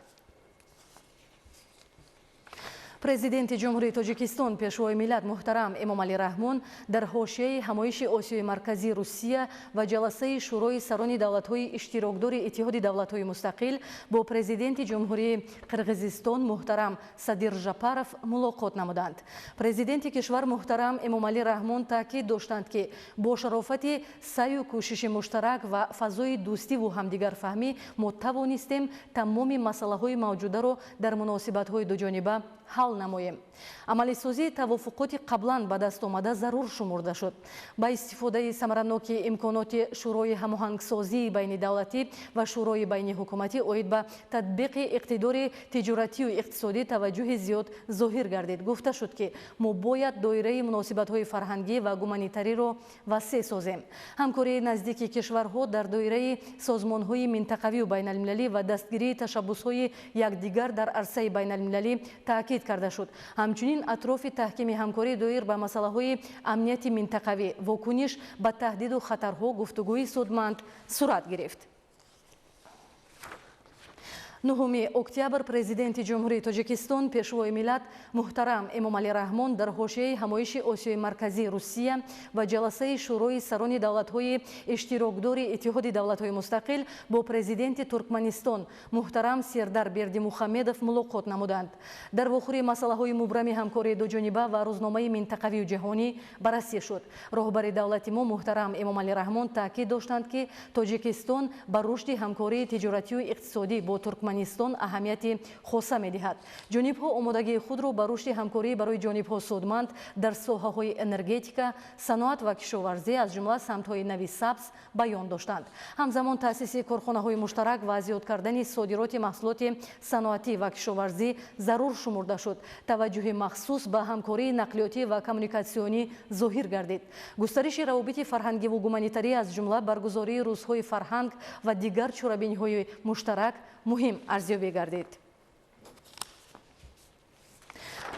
Президенти Ҷумҳурии Тоҷикистон, Пешвои миллат муҳтарам Эмомалӣ Раҳмон дар ҳошияи ҳамоиши Осиёи Марказӣ Русия ва ҷаласаи Шӯрои сарони давлатҳои иштирокдори Иттиҳоди давлатҳои мустақил бо Президенти Ҷумҳурии Қирғизистон муҳтарам Садир Жапаров мулоқот намуданд. Президенти кишвар муҳтарам Эмомалӣ Раҳмон таъкид доштанд, ки бо шарофати саъю кӯшиши муштарак ва фазои дӯстиву ҳамдигарфаҳмӣ мо тавонистем тамоми масъалаҳои мавҷударо дар муносибатҳои дуҷониба ҳал намоем. Амалисозии тавофуқоти қаблан ба даст омада зарур шумурда шуд. Ба истифодаи самараноки имконоти Шӯрои ҳамоҳангсозии байнидавлатӣ ва Шӯрои байниҳукуматӣ оид ба татбиқи иқтидори тиҷоратию иқтисодӣ таваҷҷӯҳи зиёд зоҳир гардид. Гуфта шуд, ки мо бояд доираи муносибатҳои фарҳангӣ ва гуманитариро васеъ созем. Ҳамкории наздики кишварҳо дар доираи созмонҳои минтақавию байналмилалӣ ва дастгирии ташаббусҳои якдигар дар арсаи байналмилалӣ таъкид карда шуд. Ҳамчунин атрофи таҳкими ҳамкорӣ доир ба масъалаҳои амнияти минтақавӣ, вокуниш ба таҳдиду хатарҳо гуфтугӯи судманд сурат гирифт. 9 октябр Президенти Ҷумҳурии Тоҷикистон, Пешвои миллат муҳтарам Эмомалӣ Раҳмон дар ҳошияи ҳамоиши Осиёи Марказӣ Русия ва ҷаласаи Шӯрои сарони давлатҳои иштирокдори Иттиҳоди давлатҳои мустақил бо Президенти Туркманистон муҳтарам Сердар Бердимухамедов мулоқот намуданд. Дар вохӯри масъалаҳои мубрами ҳамкории дуҷониба ва рӯзномаи минтақавию ҷаҳонӣ баррасӣ шуд. Роҳбари давлати мо муҳтарам Эмомалӣ Раҳмон таъкид доштанд, ки Тоҷикистон ба рушди ҳамкории тиҷоратию иқтисодӣ бо Туркманистон аҳамияти хоса медиҳад. Ҷонибҳо омодагии худро ба рушди ҳамкорӣ барои ҷонибҳо судманд дар соҳаҳои энергетика, саноат ва кишоварзӣ, аз ҷумла самтҳои нави сабз баён доштанд. Ҳамзамон таъсиси корхонаҳои муштарак ва зиёд кардани содироти маҳсулоти саноатӣ ва кишоварзӣ зарур шумурда шуд. Таваҷҷӯҳи махсус ба ҳамкории нақлиётӣ ва коммуникатсионӣ зоҳир гардид. Густариши равобити фарҳангиву гуманитарӣ, аз ҷумла баргузории рӯзҳои фарҳанг ва дигар чорабиниҳои муштарак муҳим арзёбӣ гардид.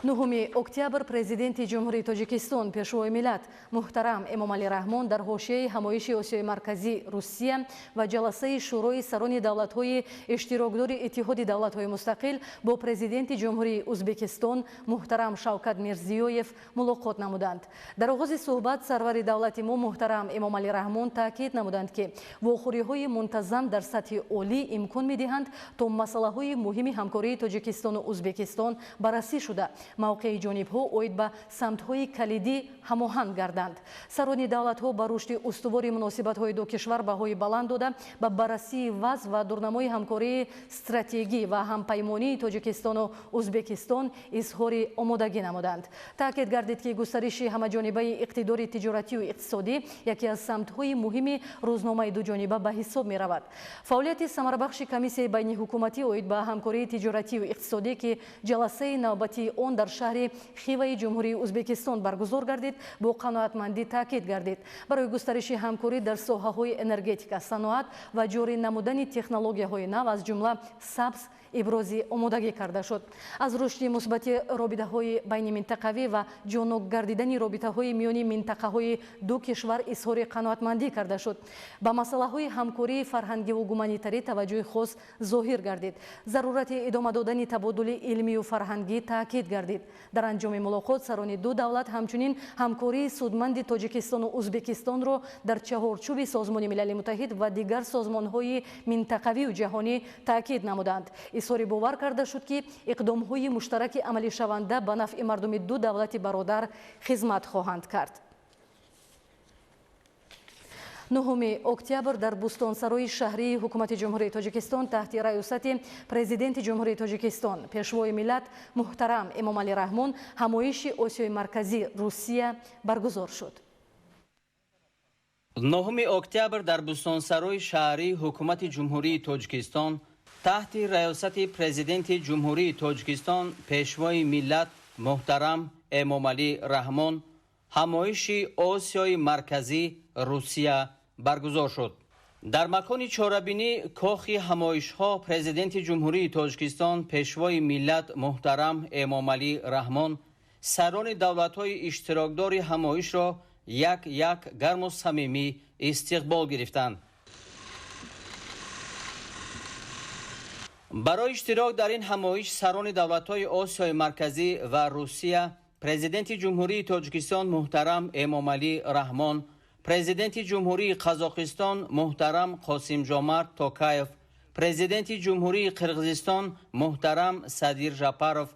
9 октябр Президенти Ҷумҳурии Тоҷикистон, Пешвои миллат муҳтарам Эмомалӣ Раҳмон дар ҳошияи ҳамоиши Осиёи Марказӣ Русия ва ҷаласаи Шӯрои сарони давлатҳои иштирокдори Иттиҳоди давлатҳои мустақил бо Президенти Ҷумҳурии Ӯзбекистон муҳтарам Шавкат Мирзиёев мулоқот намуданд. Дар оғози суҳбат сарвари давлати мо муҳтарам Эмомалӣ Раҳмон таъкид намуданд, ки вохӯриҳои мунтазам дар сатҳи олӣ имкон медиҳанд, то масъалаҳои муҳими ҳамкории Тоҷикистону Ӯзбекистон баррасӣ шуда, мавқеи ҷонибҳо оид ба самтҳои калидӣ ҳамоҳанг гарданд. Сарони давлатҳо ба рушди устувори муносибатҳои ду кишвар баҳои баланд дода, ба баррасии вазъ ва дурнамои ҳамкории стратегӣ ва ҳампаймонии Тоҷикистону Ӯзбекистон изҳори омодагӣ намуданд. Таъкид гардид, ки густариши ҳамаҷонибаи иқтидори тиҷоратию иқтисодӣ яке аз самтҳои муҳими рӯзномаи дуҷониба ба ҳисоб меравад. Фаъолияти самарабахши комиссияи байниҳукуматӣ оид ба ҳамкории тиҷоратию иқтисодӣ, ки ҷаласаи навбатии он Тоҷикистон дар шаҳри Хиваи Ҷумҳурии Ӯзбекистон баргузор гардид, бо қаноатмандӣ таъкид гардид. Барои густариши ҳамкорӣ дар соҳаҳои энергетика, саноат ва ҷорӣ намудани технологияҳои нав, аз ҷумла сабз, ибрози омодагӣ карда шуд. Аз рушди мусбати робитаҳои байниминтақавӣ ва ҷонок гардидани робитаҳои миёни минтақаҳои ду кишвар изҳори қаноатмандӣ карда шуд. Ба масъалаҳои ҳамкории фарҳангиву гуманитарӣ таваҷҷӯҳи хос зоҳир гардид. Зарурати идома додани табодули илмию фарҳангӣ таъкид гардид. Дар анҷоми мулоқот сарони ду давлат ҳамчунин ҳамкории судманди Тоҷикистону Ӯзбекистонро дар чаҳорчӯби Созмони Милали Муттаҳид ва дигар созмонҳои минтақавию ҷаҳонӣ таъкид намуданд. Изҳори бовар карда шуд, ки иқдомҳои муштараки амалишаванда ба нафъи мардуми ду давлати бародар хизмат хоҳанд кард. 9 октябр дар Бӯстонсарои шаҳрии Ҳукумати Ҷумҳурии Тоҷикистон таҳти раёсати Президенти Ҷумҳурии Тоҷикистон, Пешвои миллат муҳтарам Эмомалӣ Раҳмон ҳамоиши Осиёи Марказӣ Русия баргузор шуд. 9 октябр дар Бӯстонсарои шаҳрии Ҳукумати Ҷумҳурии Тоҷикистон таҳти раёсати Президенти Ҷумҳурии Тоҷикистон, Пешвои миллат муҳтарам Эмомалӣ Раҳмон ҳамоиши Осиёи Марказӣ Русия баргузор шуд. Дар макони чорабинӣ кохи ҳамоишҳо Президенти Ҷумҳурии Тоҷикистон, Пешвои миллат муҳтарам Эмомалӣ Раҳмон сарони давлатҳои иштирокдори ҳамоишро як-як гарму самимӣ истиқбол гирифтанд. Барои иштирок дар ин ҳамоиш сарони давлатҳои Осиёи Марказӣ ва Русия, Президенти Ҷумҳурии Тоҷикистон муҳтарам Эмомалӣ Раҳмон, Президенти Ҷумҳурии Қазоқистон муҳтарам Қосимжомарт Токаев, Президенти Ҷумҳурии Қирғизистон муҳтарам Садир Жапаров,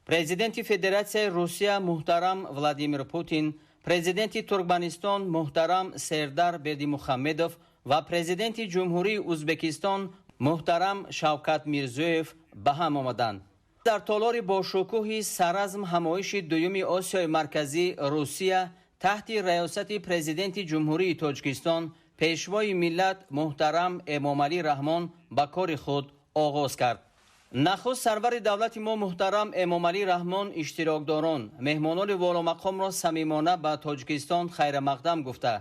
Президенти Федератсияи Русия муҳтарам Владимир Путин, Президенти Туркманистон муҳтарам Сердар Бердимухамедов ва Президенти Ҷумҳурии Ӯзбекистон муҳтарам Шавкат Мирзиёев ба ҳам омаданд. Дар толори бошукӯҳи саразм ҳамоиши дуюми Осиёи Марказӣ Русия таҳти раёсати Президенти Ҷумҳурии Тоҷикистон, Пешвои миллат муҳтарам Эмомалӣ Раҳмон ба кори худ оғоз кард. Нахуст сарвари давлати мо муҳтарам Эмомалӣ Раҳмон иштирокдорон, меҳмонони воломақомро самимона ба Тоҷикистон хайрамақдам гуфта,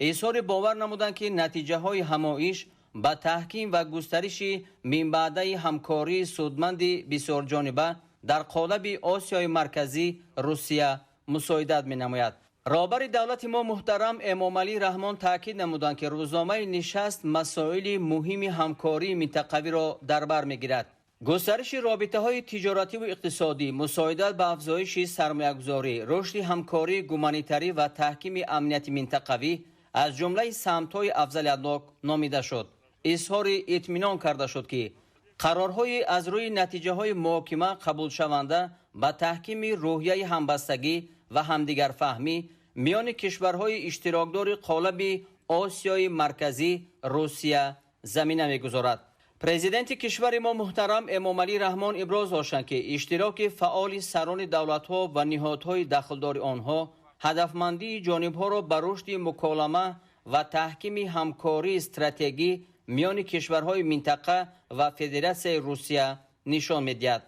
изҳори бовар намуданд, ки натиҷаҳои ҳамоиш ба таҳким ва густариши минбаъдаи ҳамкории судманди бисёрҷониба дар қолаби Осиёи Марказӣ Русия мусоидат менамояд. Роҳбари давлати мо муҳтарам Эмомалӣ Раҳмон таъкид намуданд, ки рӯзномаи нишаст масоили муҳими ҳамкории минтақавиро дар бар мегирад. Густариши робитаҳои тиҷоративу иқтисодӣ, мусоидат ба афзоиши сармоягузорӣ, рушди ҳамкории гуманитарӣ ва таҳкими амнияти минтақавӣ аз ҷумлаи самтҳои афзалиятнок номида шуд. Изҳори итминон карда шуд, ки қарорҳои аз рӯи натиҷаҳои муҳокима қабулшаванда ба таҳкими рӯҳияи ҳамбастагӣ ва ҳамдигарфаҳмӣ миёни кишварҳои иштирокдори қолаби Осиёи Марказӣ Русия замина мегузорад. Президенти кишвари мо муҳтарам Эмомалӣ Раҳмон иброз доштанд, ки иштироки фаъоли сарони давлатҳо ва ниҳодҳои дахлдори онҳо ҳадафмандии ҷонибҳоро ба рушди муколама ва таҳкими ҳамкории стратегӣ миёни кишварҳои минтақа ва Федератсияи Русия нишон медиҳад.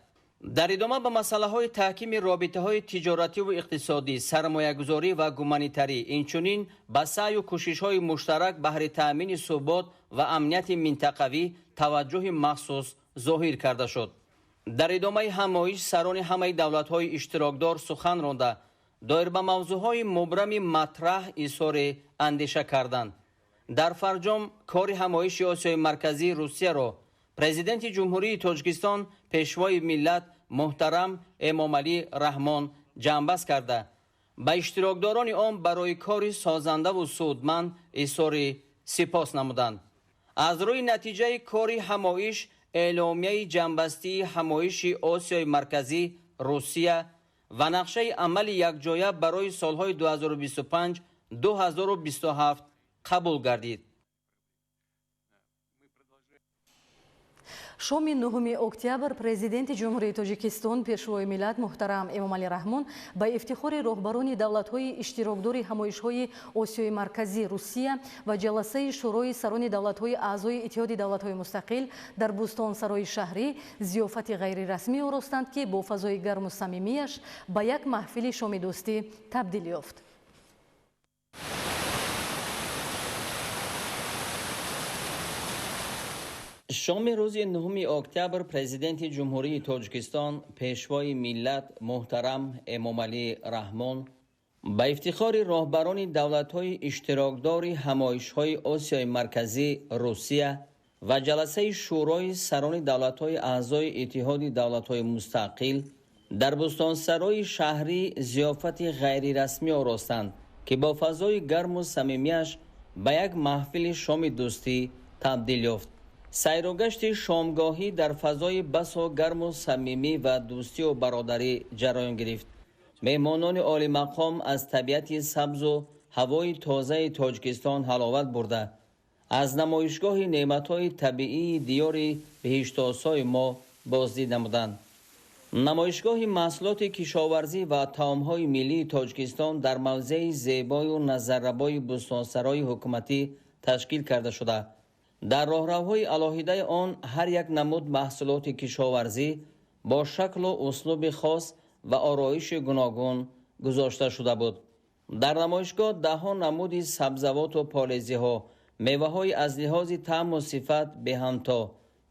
Дар идома ба масъалаҳои таҳкими робитаҳои тиҷоративу иқтисодӣ, сармоягузорӣ ва гуманитарӣ, инчунин ба саъю кӯшишҳои муштарак баҳри таъмини субот ва амнияти минтақавӣ таваҷҷӯҳи махсус зоҳир карда шуд. Дар идомаи ҳамоиш сарони ҳамаи давлатҳои иштирокдор сухан ронда, доир ба мавзӯъҳои мубрами матраҳ изҳори андеша карданд. Дар фарҷом кори ҳамоиши Осиёи Марказии Русияро Президенти Ҷумҳурии Тоҷикистон, Пешвои миллат муҳтарам Эмомалӣ Раҳмон ҷамъбаст карда, ба иштирокдорони он барои кори созандаву судманд изҳори сипос намуданд. Аз рӯи натиҷаи кори ҳамоиш эъломияи ҷамъбастии ҳамоиши Осиёи Марказӣ Русия ва нақшаи амали якҷоя барои солҳои 2025-2027 қабул гардид. Шоми 9 октябр Президенти Ҷумҳурии Тоҷикистон, Пешвои миллат муҳтарам Эмомалӣ Раҳмон ба ифтихори роҳбарони давлатҳои иштирокдори ҳамоишҳои Осиёи Марказӣ, Русия ва ҷаласаи Шӯрои сарони давлатҳои аъзои Иттиҳоди давлатҳои мустақил дар Бӯстонсарои шаҳрӣ зиёфати ғайрирасмӣ оростанд, ки бо фазои гарму самимияш ба як маҳфили шоми дӯстӣ табдил ёфт. Шоми рӯзи 9 октябр Президенти Ҷумҳурии Тоҷикистон, Пешвои миллат муҳтарам Эмомалӣ Раҳмон ба ифтихори роҳбарони давлатҳои иштирокдори ҳамоишҳои Осиёи Марказӣ, Русия ва ҷаласаи Шӯрои сарони давлатҳои аъзои Иттиҳоди давлатҳои мустақил дар Бӯстонсарои шаҳрӣ зиёфати ғайрирасмӣ оростанд, ки бо фазои гарму самимияш ба як маҳфили шоми дӯстӣ табдил ёфт. Сайругашти шомгоҳӣ дар фазои басо гарму самимӣ ва дӯстию бародарӣ ҷараён гирифт. Меҳмонони олимақом аз табиати сабзу ҳавои тозаи Тоҷикистон ҳаловат бурда, аз намоишгоҳи неъматҳои табиии диёри беҳиштосои мо боздид намуданд. Намоишгоҳи маҳсулоти кишоварзӣ ва таомҳои миллии Тоҷикистон дар мавзеи зебою назаррабои Бӯстонсарои ҳукуматӣ ташкил карда шуда. Дар роҳравҳои алоҳидаи он ҳар як намуд маҳсулоти кишоварзӣ бо шаклу услуби хос ва ороиши гуногун гузошта шуда буд. Дар намоишгоҳ даҳҳо намуди сабзавоту полезиҳо, меваҳои аз лиҳози таъму сифат беҳамто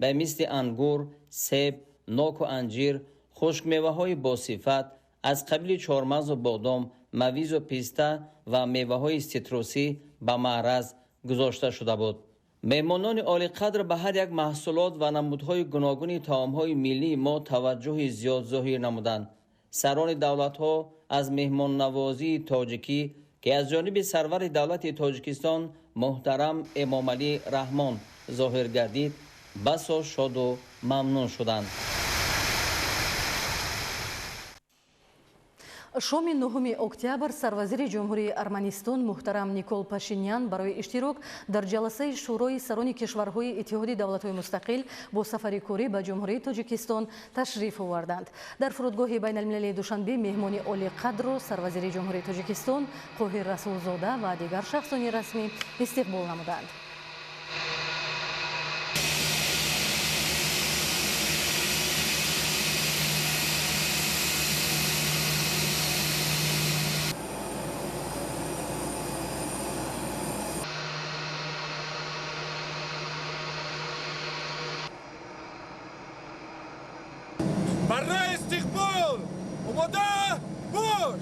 ба мисли ангур, себ, ноку анҷир, хушкмеваҳои босифат аз қабили чормағзу бодом, мавизу писта ва меваҳои ситрусӣ ба маъраз гузошта шуда буд. Меҳмонони олиқадр ба ҳар як маҳсулот ва намудҳои гуногуни таомҳои миллии мо таваҷҷӯҳи зиёд зоҳир намуданд. Сарони давлатҳо аз меҳмоннавозии тоҷикӣ, ки аз ҷониби сарвари давлати Тоҷикистон муҳтарам Эмомалӣ Раҳмон зоҳир гардид, басо шоду мамнун шуданд. Шоми 9 октябр сарвазири Ҷумҳурии Арманистон муҳтарам Никол Пашинян барои иштирок дар ҷаласаи Шӯрои сарони кишварҳои Иттиҳоди давлатҳои мустақил бо сафари корӣ ба Ҷумҳурии Тоҷикистон ташриф оварданд. Дар фурудгоҳи байналмилалии Душанбе меҳмони олиқадрро сарвазири Ҷумҳурии Тоҷикистон Қоҳир Расулзода ва дигар шахсони расмӣ истиқбол намуданд. Барои истиқбол омода бош!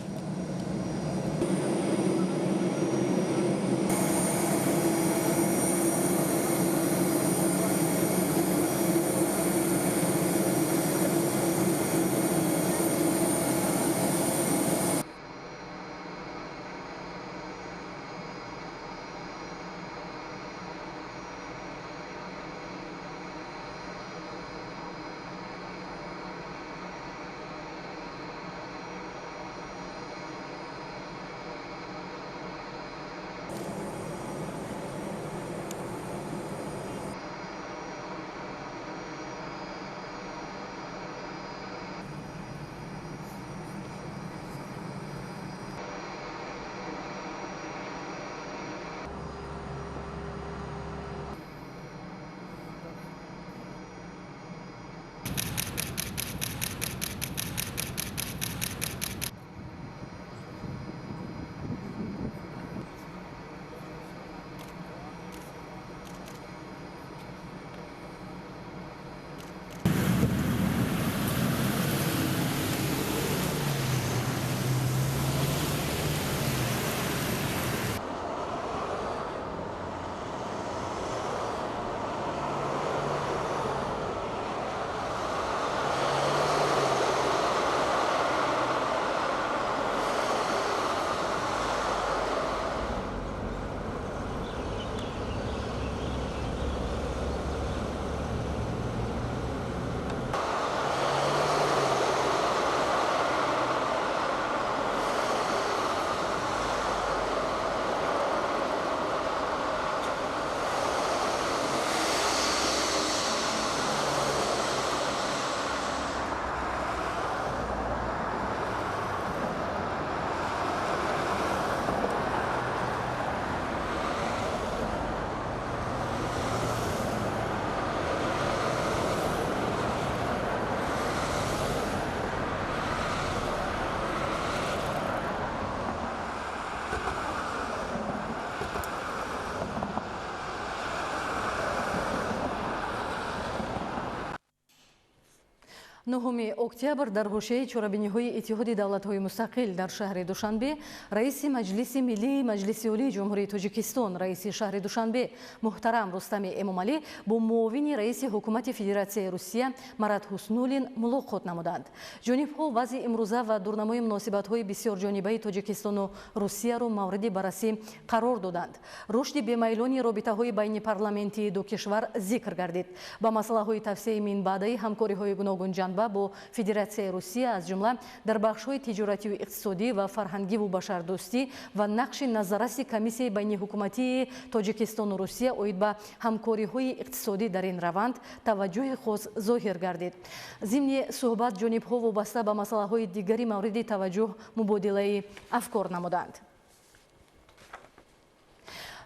9 октябр дар ҳошияи чорабиниҳои Иттиҳоди давлатҳои мустақил дар шаҳри Душанбе раиси Маҷлиси Миллии Маҷлиси Олии Ҷумҳурии Тоҷикистон, раиси шаҳри Душанбе муҳтарам Рустами Эмомалӣ бо муовини раиси Ҳукумати Федератсияи Русия Марат Ҳуснуллин мулоқот намуданд. Ҷонибҳо вазъи имрӯза ва дурнамои муносибатҳои бисёрҷонибаи Тоҷикистону Русияро мавриди баррасӣ қарор доданд. Рушди бемайлони робитаҳои байнипарламентии ду кишвар зикр гардид. Ба масъалаҳои тавсеаи минбаъдаи ҳамкориҳои гуногунҷанба бо Федератсияи Русия, аз ҷумла дар бахшҳои тиҷоративу иқтисодӣ ва фарҳангиву башардӯстӣ ва нақши назарраси комиссияи байниҳукуматии Тоҷикистону Русия оид ба ҳамкориҳои иқтисодӣ дар ин раванд таваҷҷӯҳи хос зоҳир гардид. Зимни суҳбат ҷонибҳо вобаста ба масъалаҳои дигари мавриди таваҷҷӯҳ мубодилаи афкор намуданд.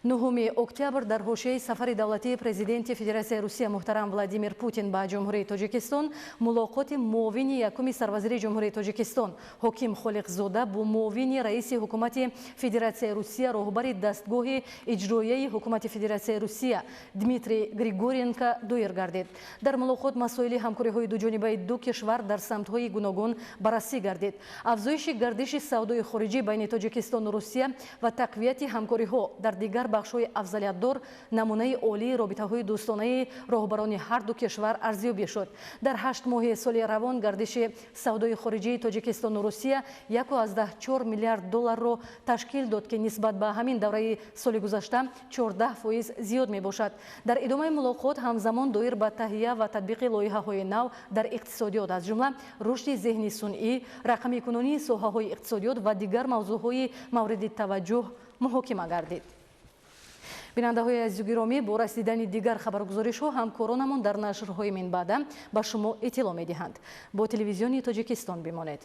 9 октябр дар ҳошияи сафари давлатии президенти Федератсияи Русия муҳтарам Владимир Путин ба Ҷумҳурии Тоҷикистон мулоқоти муовини якуми сарвазири Ҷумҳурии Тоҷикистон Ҳоким Холиқзода бо муовини раиси Ҳукумати Федератсияи Русия, роҳбари дастгоҳи иҷроияи Ҳукумати Федератсияи Русия Дмитрий Григоренко доир гардид. Дар мулоқот масоили ҳамкориҳои дуҷонибаи ду кишвар дар самтҳои гуногун баррасӣ гардид. Афзоиши гардиши савдои хориҷӣ байни Тоҷикистону Русия ва тақвияти ҳамкориҳо дар дигар бахшҳои афзалиятдор намунаи олии робитаҳои дӯстонаи роҳбарони ҳар ду кишвар арзёбӣ шуд. Дар 8 моҳи соли равон гардиши савдои хориҷии Тоҷикистону Русия 1,4 миллиард долларро ташкил дод, ки нисбат ба ҳамин давраи соли гузашта 14% зиёд мебошад. Дар идомаи мулоқот ҳамзамон доир ба таҳия ва татбиқи лоиҳаҳои нав дар иқтисодиёт, аз ҷумла рушди зеҳни сунъӣ, рақамикунонии соҳаҳои иқтисодиёт ва дигар мавзӯъҳои мавриди таваҷҷӯҳ муҳокима гардид. Бинандаҳои азизу гиромӣ, бо расидани дигар хабаргузоришҳо ҳамкоронамон дар нашрҳои минбаъда ба шумо иттилоъ медиҳанд. Бо телевизиони Тоҷикистон бимонед.